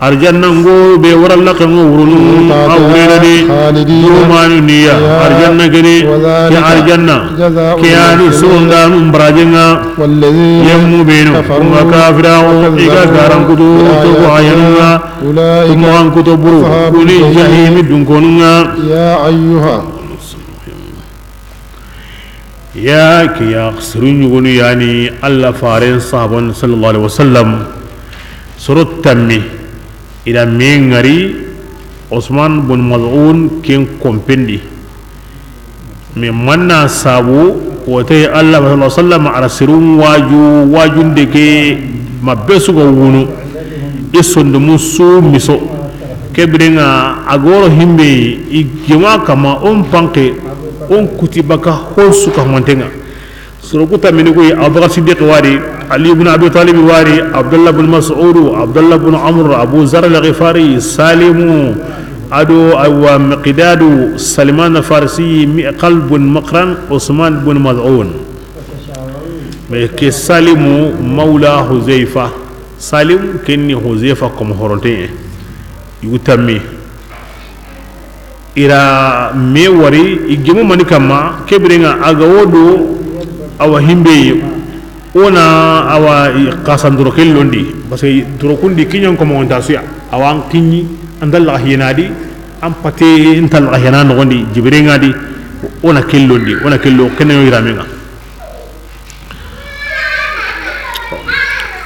Arjanna ngo be wara la kan wurunu, a wurena di. خالدين Dumanu niya, فيها arjanna gene, ke وذلك arjanna. جزاء Ke yani المحسنين sirondanu barajenga. والذين Yemmu benu, كفروا kunga kafirawo, i ga وكذبوا garankutu, togo بآياتنا ayanunga, أولئك kuma ankuto buru, أصحاب kuni الجحيم jahimi dunkonunga. يا أيها Ya ke ya sirun yugonu yani Alla faren sahaban sallallahu alaihi wasallam. Soro tammi, i da me ngari Usman bun Maz'un ken kompendi. Mais manna sabu, wote Alla sallallahu alaihi wasallam a ra sirun waju, wajunde ke ma be su ga wunu. I sondomu su miso. Ke birenga a goro himbe i gema kama on panke, on kuti baka hon su ka mantenga. Soro ku tamini koy, Abubakar Siddiq wari, Ali ibn Abi Talib wari, Abdullah ibn Mas'ud, Abdullah ibn Amr, Abu Zar al-Ghifari, Salimu, ado awa Miqdadu, Salman Farsi, Miqal ibn Maqran, Usman ibn Maz'un. Mais ke Salimu mawla Huzaifa. Salim kenni Huzaifa comme horonte. Yugu tammi. I ra me wari, i gemu mani kamma, ke birenga a ga wodo, awa himbe, ona awa i xasan doro ke londi, parce que doro kundi kiɲan ko mo nta suya, awa an kiɲi, an dalla hinadi, an pate, an dalla hina no gondi, jibirenga di, ona ke londi, ona ke lo, kene yo i ra menga.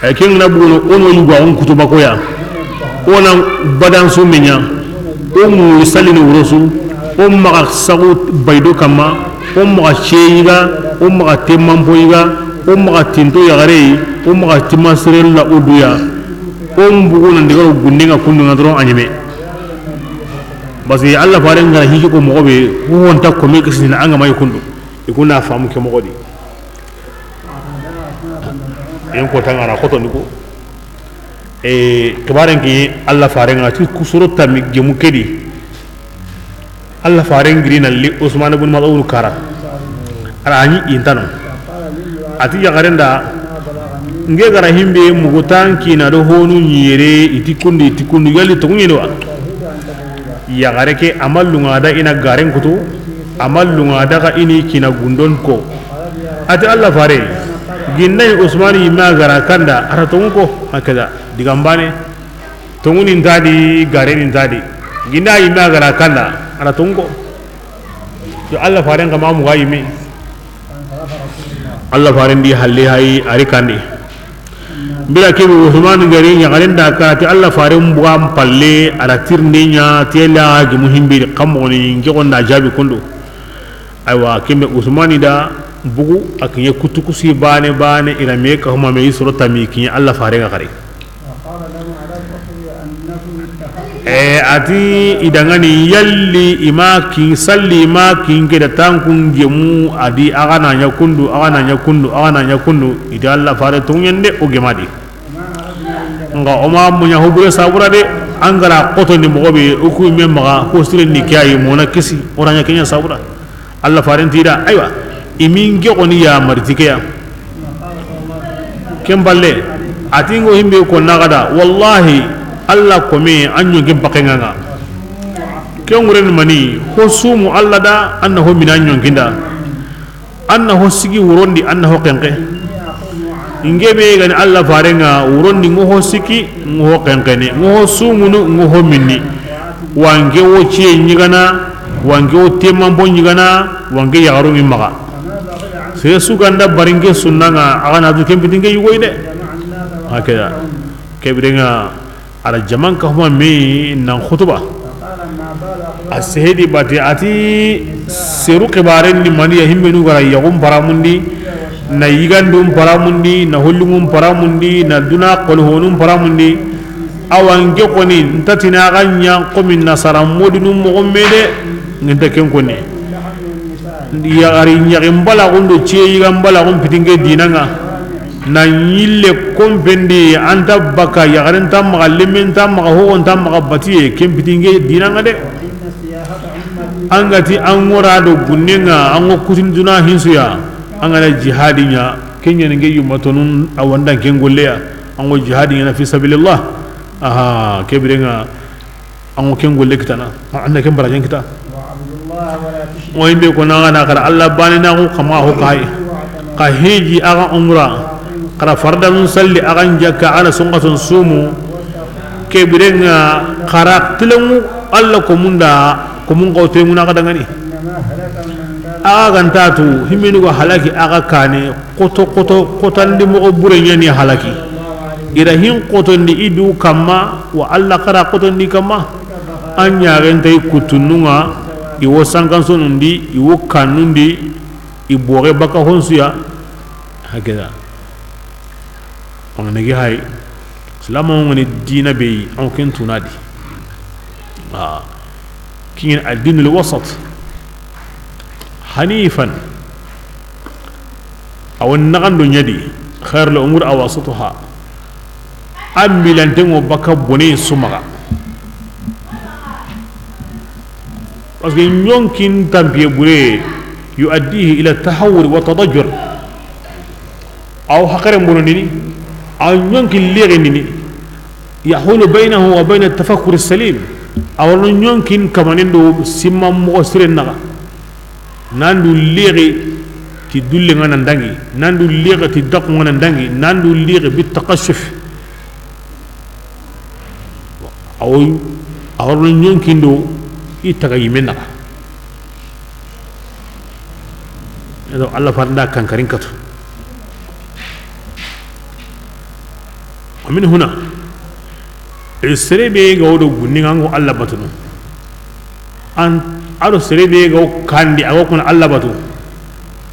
Ay ken na bugono, ono yugo on kutuba koya. Ona badan su menya. O mu salini wurosu. O maxa sagu baydo kamma. O maxa ceyiga. O maxa temmanpoyiga. O maxa tinto yaxareyi. O maxa timma sirella o duya. O mbugu na ndigaro gundinga kundunga doron a ɲeme. Parce que Alla faren gara hiji ko moxo be, o honta kome kisina anga may kundu. I kuna famu ke moxo di. Yen ko tangana xoto ni ko. E, xibaren ki Alla faren ŋa ti kusuro tammi gemu kedi. Alla faren giri na li Usman ibn Maz'un kara. Ara ni intano. Ati yaxaren da, nge gara himbe mugutan kina do honu ɲere, iti kundi, iti kundi, yali to ɲene wa. Yaxare ke a ma lunga da ina garen kutu, a ma lunga da ga ini kina gundon ko. Ati Alla fare, ginday Usmani yimma gara kanda, ara tongu ko, hakada, digambane. Tonguni ntadi, gareni ntadi. Ginda yimma gara kanda, ara tongu ko. Yo Alla faren kama muga yimi. Alla faren di halle hay ari kandi. Mbira kebe Usman gari ɲagaren da karati Alla faren bugan palle ara tirnde ɲa tela gi muhimbi kamoni nge gonda jabi kundu. Aywa kembe Usmani da bugu a kiɲe kutu kusi bane bane ira me ka huma me isro tami kiɲe Alla faren ga kare. E, ati i dangani yalli i ma kin salli, i ma kin ke da tankun gemu, adi a ga na ɲa kundu, a ga na ɲa kundu, a ga na ɲa kundu, iti Alla fare toŋende o gemadi. Nga o ma muɲa hobure sabura de, an gara koto ni moxo be, o ku me maxa, ko sire ni kiyayi, mona kisi, o ra ɲa kenya sabura. Alla faren ti da, aywa, i min ge xoni ya mari ti ke ya. Ken balle, ati ngo himbe ko naxada, wallahi, Alla kome an ɲonkin pakenga nga. Ken wuren mani, ho sumu Alla da, an na ho mina ɲonkinda. An na ho sigi wurondi, an na ho kenke. Nge be gani Alla farenga wurondi ngo ho siki, ngo ho kenkene, ngo ho sumunu, ngo ho minni. Wange wo ciye ɲigana, wange wo temmanpo ɲigana, wange yaxaru ŋi maxa. Sere su ganda baringe sunnanga, a ga na du kempitinge yugoy de. Hakeda. Kebirenga, a ra jaman ka huma me nan xutuba. A sehedi bati ati seru xibaren ni mani ya himmenu gara yaxun paramundi, na yigandun paramundi, na hollungun paramundi, na duna kolhonun paramundi. Awa nke koni ntatina ga ɲa komi nasara modinu moxo me de, nginta ken koni. Yaxari ɲaxin balaxun do ciye yigan balaxun pitinge dinanga. Na ɲille konpendi, an ta baka yaxaren ta maxa, lemmen ta maxa, hoxon ta maxa batiye, ken pitinge dinanga de. An ga ti an ŋora do gunnenga, an ŋo kutin duna hinsuya, an ga na jihadi ɲa, ken ɲani nge yumma tonun, a wanda ken golleya, an ŋo jihadi ɲana fi sabilillah. Aha, kebirenga, an ŋo ken golle kitana, an na ken barajen kita. O yimbe ko na, na xara Allah bane na ko kama ho kay. Ka hiji aga umra, xara fardanun salli, aga jakka, aga sunqasun sumu. Kebirenga xara tilengu Allah ko munda, ko mun ko tenguna ka dangani. Aga gantatu himini go halaki aga kane, koto koto kotandi mogo bure ɲani halaki. Ira hin kotondi idu kamma, wa Allah xara kotondi kamma. An ɲaxentay kutununga, i wo sankansonundi, i wo kannundi, i boxe baka honsuya. Hakeda. Angana gi hay, silama ngani dina be, an ken tunadi. Ah. Kingin ad-dinul wasat. Hanifan. Awan nagando ɲadi, khairul umur awasatuha. An milantengo baka bone sumaga. Parce que ɲonkin tampiye bure, yuaddihi ila tahawur wa tadajjur. Aw hakare mbono nini, aw ɲonkin lege nini, yahulu baynahu wa bayna tafakkuri salim. Aw no ɲonkin kamanen do simma moxo siren naxa. Nandu lege ti dulle ngana ndangi, nandu lege ti dakku ngana ndangi, nandu lege bi takashuf. Awo, awo ɲonkindo i taga yime naxa. Edo Allah farnda kankarin katu. Wa min huna, e, sere be ga wodo gunni ngango Allah batunu. An, aro sere be ga wo kandi ago kun Allah batu.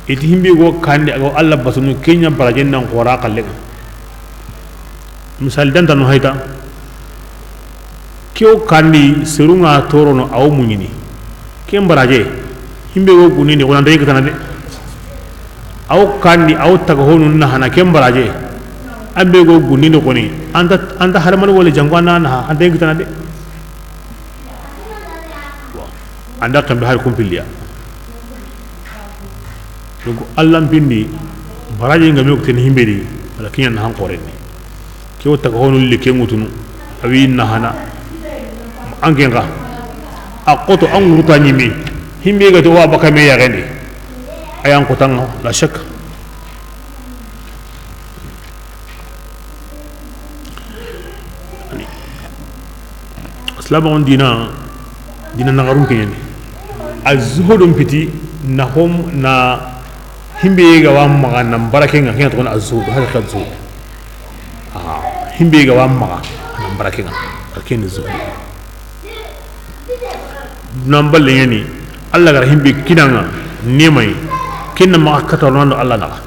Iti himbe go kandi ago Allah batunu, kenya barajen nan xora kallen. Misali danta no hayta. Kew kandi serunga torono aw muɲini. Ken baraje. Himbe go gunini wala ndey kitana de. Aw kandi aw taga honu na hana ken baraje. Ambe go gunini koni. Anta, anta harman wala jango na na anta kitana de. Anda kambe har kumpiliya. Donc Allah mpindi baraji ngami okten himbedi wala kinya na han koreni. Ke o taga honu le ke ngutunu awi na hana. Angenga a koto an nguruta nyimi himbe ga to wa baka me ya gende. Ayan kotanga la shak. Silamaxun dina, dina naxarun ke ɲani. A zuhudun piti na hom na himbe ga wa maxa na barake nga, ken ɲa toxo na a zuhudu, hada ka zuhudu. Ah, himbe ga wa maxa na barake nga, a ken zuhudu. Dunan balle ɲani, Allah gara himbe kinanga, nemay, kinna maxa katarnando Allah naxa.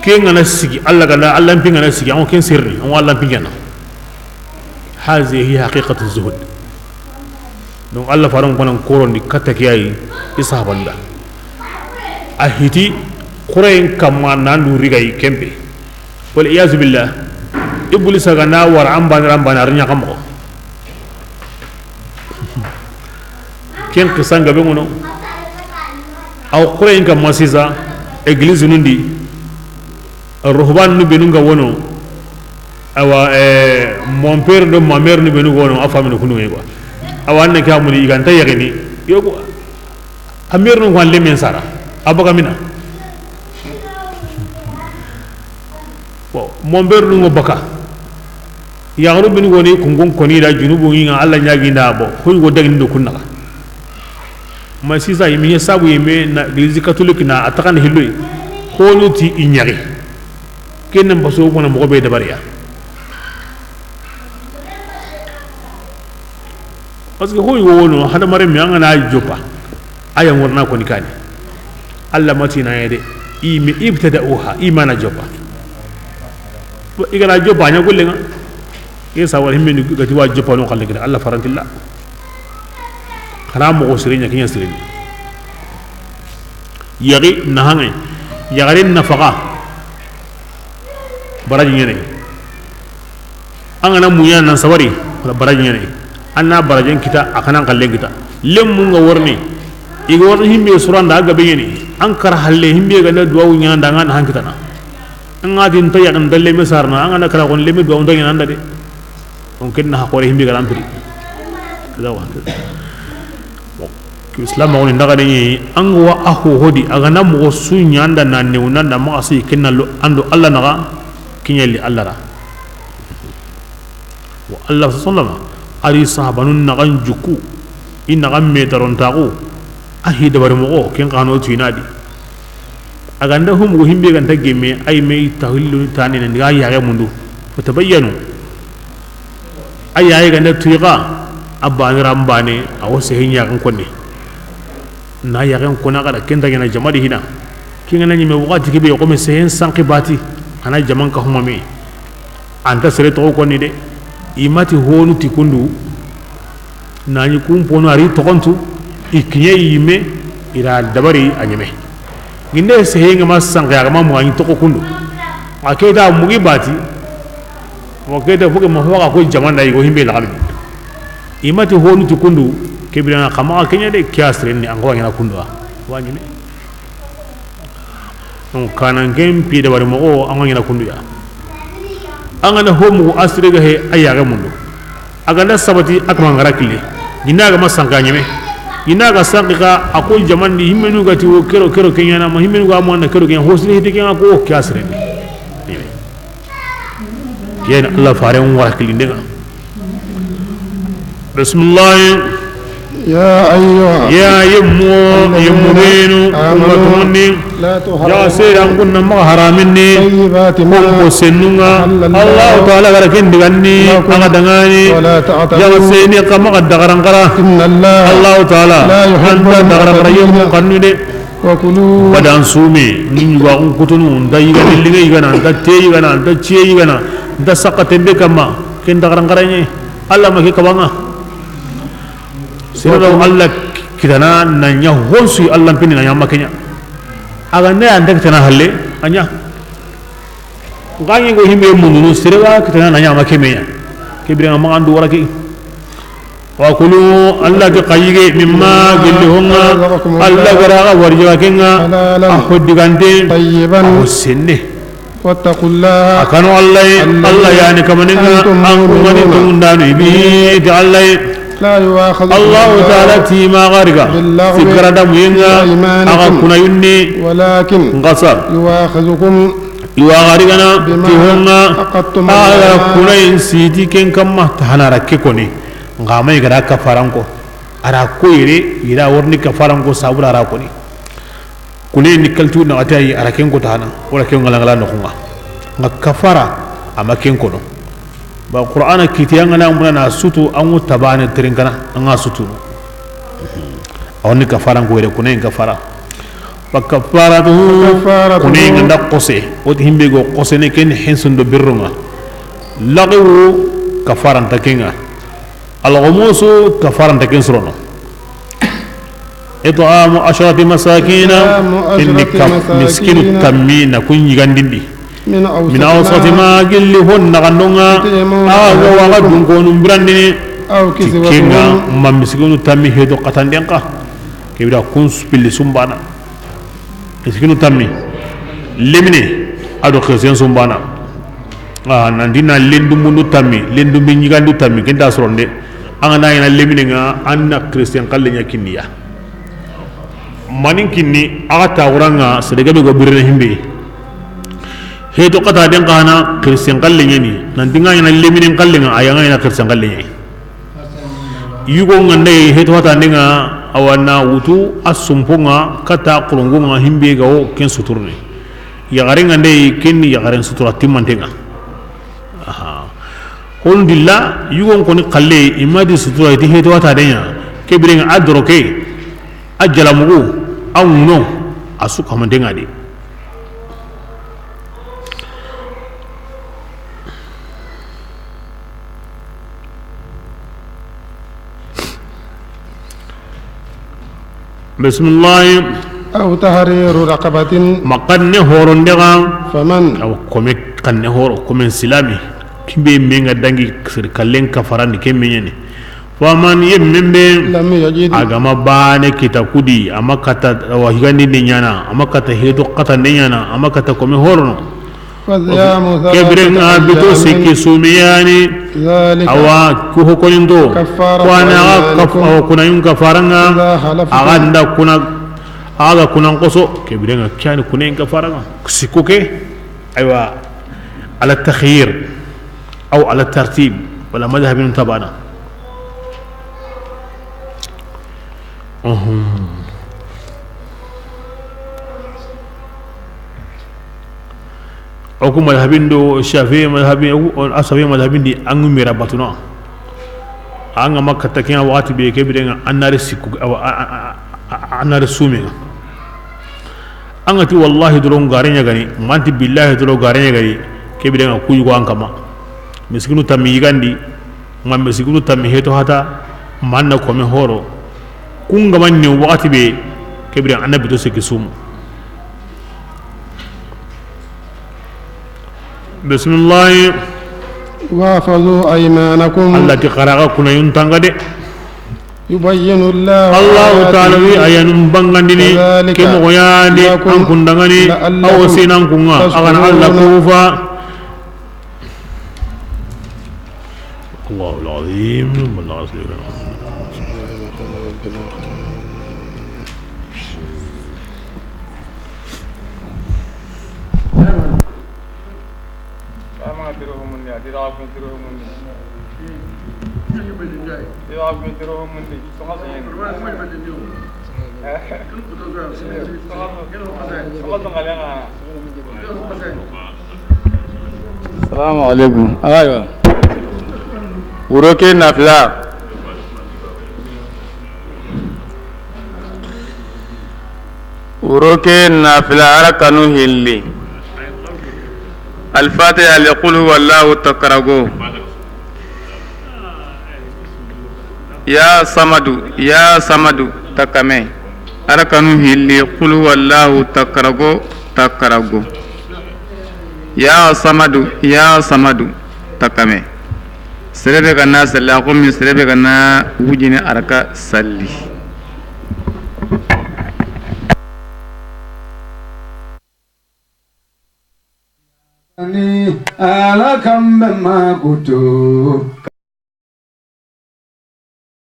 Ke ngana sigi, Allah ganda, Allah mpi ngana sigi, an ken sirni, an Allah mpi ngana. Hazihi hi haqiqatu zuhud. Donc Allah faran konan korondi katta kiyayi, i sahabanda. A hiti, Qurayn kamma nandu rigay kempe. Wal iyazu billah. Iblisa ganda war ambana, ambana, arnya kammo. Ken xisan gabe ŋono. Aw Qurayn kamma sisa, église nundi, ruhban nu benu nga wono. Awa, eh, mon père do ma mère nu benu wono, a famille kunu ngey quoi. Awa, anna ke amuni iganta yagini. Yo ko amir nu ko le men sara. Abaga mina. Bon, mon père nu ngo baka. Yaxaru bini goni kungun koni da junubu ŋa Allah ɲaginda bo. Hoy go dagini do kunna. Ma sisa yimi ya sabu yimi na église catholique na a taxan hilloy. Xonu ti i ɲaxi. Ken nan baso gona moxo be dabariya. Parce que hoy go wono hadamare mi an ga na joppa. Aya ŋorna koni kani. Allah matina yede. Imi ibtada'uha, imana joppa. Bo igana joppa ɲa gollenga. Ye sawar himmeni gati wa joppa no xalle kene Allah farantilla. Xana moxo sirenya kinya sirini. Yagi na hange. Yagare nafaqa. Baraji ɲene. An ga na muɲa nan sabari, wala baraji ɲene. An na barajen kita, a xa na xallen kita. Lemmu nga worni. I ga worni himbe suranda a ga be ɲene. An kara halle himbe ga na duwawu ɲana da an ga na hankitana. An ga tin ta ya kan dalle me sarna, an ga na kara kon leme duwawu ta ɲana da de. On ken na xore himbe ga lampiri. Lawa. Islam ma woni ndaga de ni, an ga wa a ho hodi, a ga na moxo su ɲanda na newna nda maxa si kenna lo ando Alla naxa kiɲeli Alla ra. Wa Alla sallama, ari sahabanun naxan juku, i naxan me taron taxu, a hi dabari moxo, ken xano tinadi. A ga nda humugu himbe ga nta gemme, ay me tahillu tani na ndiga yaxe mundu. Fa tabayyanu. A yaxe ga nda tuyixa, a bani rambane, a wo sehe ɲaxen konne. Na yaxen kona xada kenta ɲana jama di hina. Kingana ɲime waxati kebe xome sehen sanki bati, ana jaman ka humame. Anta sere toxo konni de. I mati honu ti kundu. Nani kumpono ari toxontu. I kiɲe yime. Ira dabari a ɲeme. Ginde sehe nga ma sanki a ga ma muxani toxo kundu. A keta mugi bati. Mo keta fuke ma hoga ko jamanda yigo himbe laxami. I mati honu ti kundu. Kebirana xama kiɲe de kiya sirenni an ko ɲana kundu wa. Wa ɲeme. Donc kanan ken pi dabari moxo an ga ɲana kundu ya. An ga na homu asire ga he a yaxe mundu. A ga na sabati a kama ngara kille. Gina ga ma sanka ɲeme. Gina ga sanki ka a ko jamandi himmenu ga ti wo kero kero kenyana ma himmenu ga mo na kero kenya hosire hite kenya ko kiya sirenni. Yen Allah faren wara kilinde ga. Bismillah. يا أيها Ya yemmo, الذين yemmo benu, آمنوا ummatuni. لا تحرموا Ya sey an kunna ma haraminni. طيبات ما Kon ko sennunga. أحل الله Allah Ta'ala gara ken diganni, لكم aga dangani. ولا تعتدوا. Ya sey ni kama ga dagaran kara. إن الله Allah Ta'ala. لا يحب Anda dagaran kara المعتدين. Yemmo kannu de. وكلوا. Badan sume, ni ɲuga un kutunu, nda yigana, liga yigana, nda te yigana, nda ciye yigana, nda saka tembe kama, ken dagaran kara nye. Allah ma ke kabanga. Sira do Allah kitana na ɲa honsu Allah pini na ɲa makenya. Aga ne anda kitana halle anya. Ngangi go himbe mununu sira ga kitana na ɲa makemeya. Kibira ma andu waraki. Wa kulu Allah ke kayige mimma gilli honga Allah gara ga warja kenga. حلالا A hoddigante. طيبا. A senne. واتقوا الله A kanu Allah, الذي Allah yani kamaninga, أنتم an kungani مؤمنون. Tungundanu ibi, da Allah. لا يؤاخذكم Allah الله Ta'ala ti ma gariga, باللغو ti garada muyenga, في أيمانكم. Aga kuna yunni, ولكن ngasa. يؤاخذكم Iwa garigana, بما ti honga, عقدتم ala الأيمان. Kuna in siti ken kamma, tahana ra ke koni, ngama igara kafaranko, ara ko ire, ira worni kafaranko, sabura ara koni. Kune ni kaltu na ata yi ara ken ko tana wala ken ngala ngala no kunga nga kafara ama ken kono. Ba Qur'ana kiti anga na muna na sutu angu tabane trinkana anga sutu. Awni kafara ngo were kune kafara. Wa kafaratuhu. Kafaratuhu. Kune nganda kose. Woti himbe go kose ne ken hensundo birrunga. Lagu kafaran takenga. Alghumusu kafaranta ken sorono. It'amu asharati masakina. It'amu asharati masakina. Inni miskinu tammi na kun yigandindi. Min awsati ma gilli hon nagandonga. Aga waga dunkonu birandini. Aw kiswatuhum. Tikenga ma miskinu tammi hedo katandenka. Kebira kun pilli sumbana. Miskinu tammi lemine ado xesen sumbana. A nandi na lendu mundu tammi, lendu mi ɲigandu tammi kenta soronde. Anga na ina lemine nga anna Christian kalle nya kinniya. Manin kinni aga tawuranga sedega be go birene himbe. Heto kata den kana Christian kalle nya ni. Nandi nga ina lemine kalle nga ayanga ina Christian kalle nya. Yugo ngande heto hata ndenga awana wutu asumponga kata kurungunga himbe ga o ken suturni. Yagare ngande ken ni yagaren sutura timmantenga. Aha. Hondilla yugo koni kalle imadi sutura iti heto hata denya kebirenga adroke ajalamugo awuno asuka mandenga de. Bismillahi. Aw tahriru raqabatin. Makanne horonde ga. Faman. Aw kome Kanne horo, komen silami. Kimbe menga dangi sir kallen kafarandi ke menyene. Faman yemmen be لم يجد a gama bane kita kudi, ama kata wa higandi ne nyana, ama kata hedo kata ne nyana, ama kata kome horono. فصيام ثلاثة Kebirenga bito أيام siki sumiyani. ذلك Awa ku hokonindo. كفارة Kwana أيمانكم kaf-, awa kuna yun kafaranga. إذا حلفتم. Aga nda kuna, aga kunan koso. Kebirenga kyani kuna yun kafaranga. Siko ke. Aywa. Ala takhyir. Aw ala tartib. Wala madhhabin tabana. Uhum. O ku madhabin do Shafi'i madhabin, o ku, o Shafi'i madhabin di an ŋu mira batuna. An ga ma katta kiɲa waxati be, ke birenga an nari sikku, awa, a, a, a, a, an nari sumenga. An ga ti wallahi doro gare ɲa gani, manti billahi doro gare ɲa gani, ke birenga ku yugo an kama. Miskinu tammi yigandi, ma miskinu tammi heto hata, manna kome horo. Kun ga manni waxati be, ke birenga an na bito sikki sumu. Bismillahi. واحفظوا أيمانكم. Allah ti xaraga kuna yuntanga de. يبين الله Allahu taala wi آياته ayanun bangandini كذلك ke moxo yani لكم an kundangani لعلكم awo sinan kunga agana Allah تشكرون. Kufa. Allahu al-azim. Salamu alaikum. Aywa. Wuro ke nafila. Wuro ke nafila arakanu hilli. Al-Fatiha li qul huwallahu takarago. Ya Samadu, ya Samadu, takame. Arakanu hilli qul huwallahu takarago, takarago. Ya Samadu, ya Samadu, takame. Serebe kana salli, a ko min serebe kana wujine araka salli. Ni ala kambe makutu.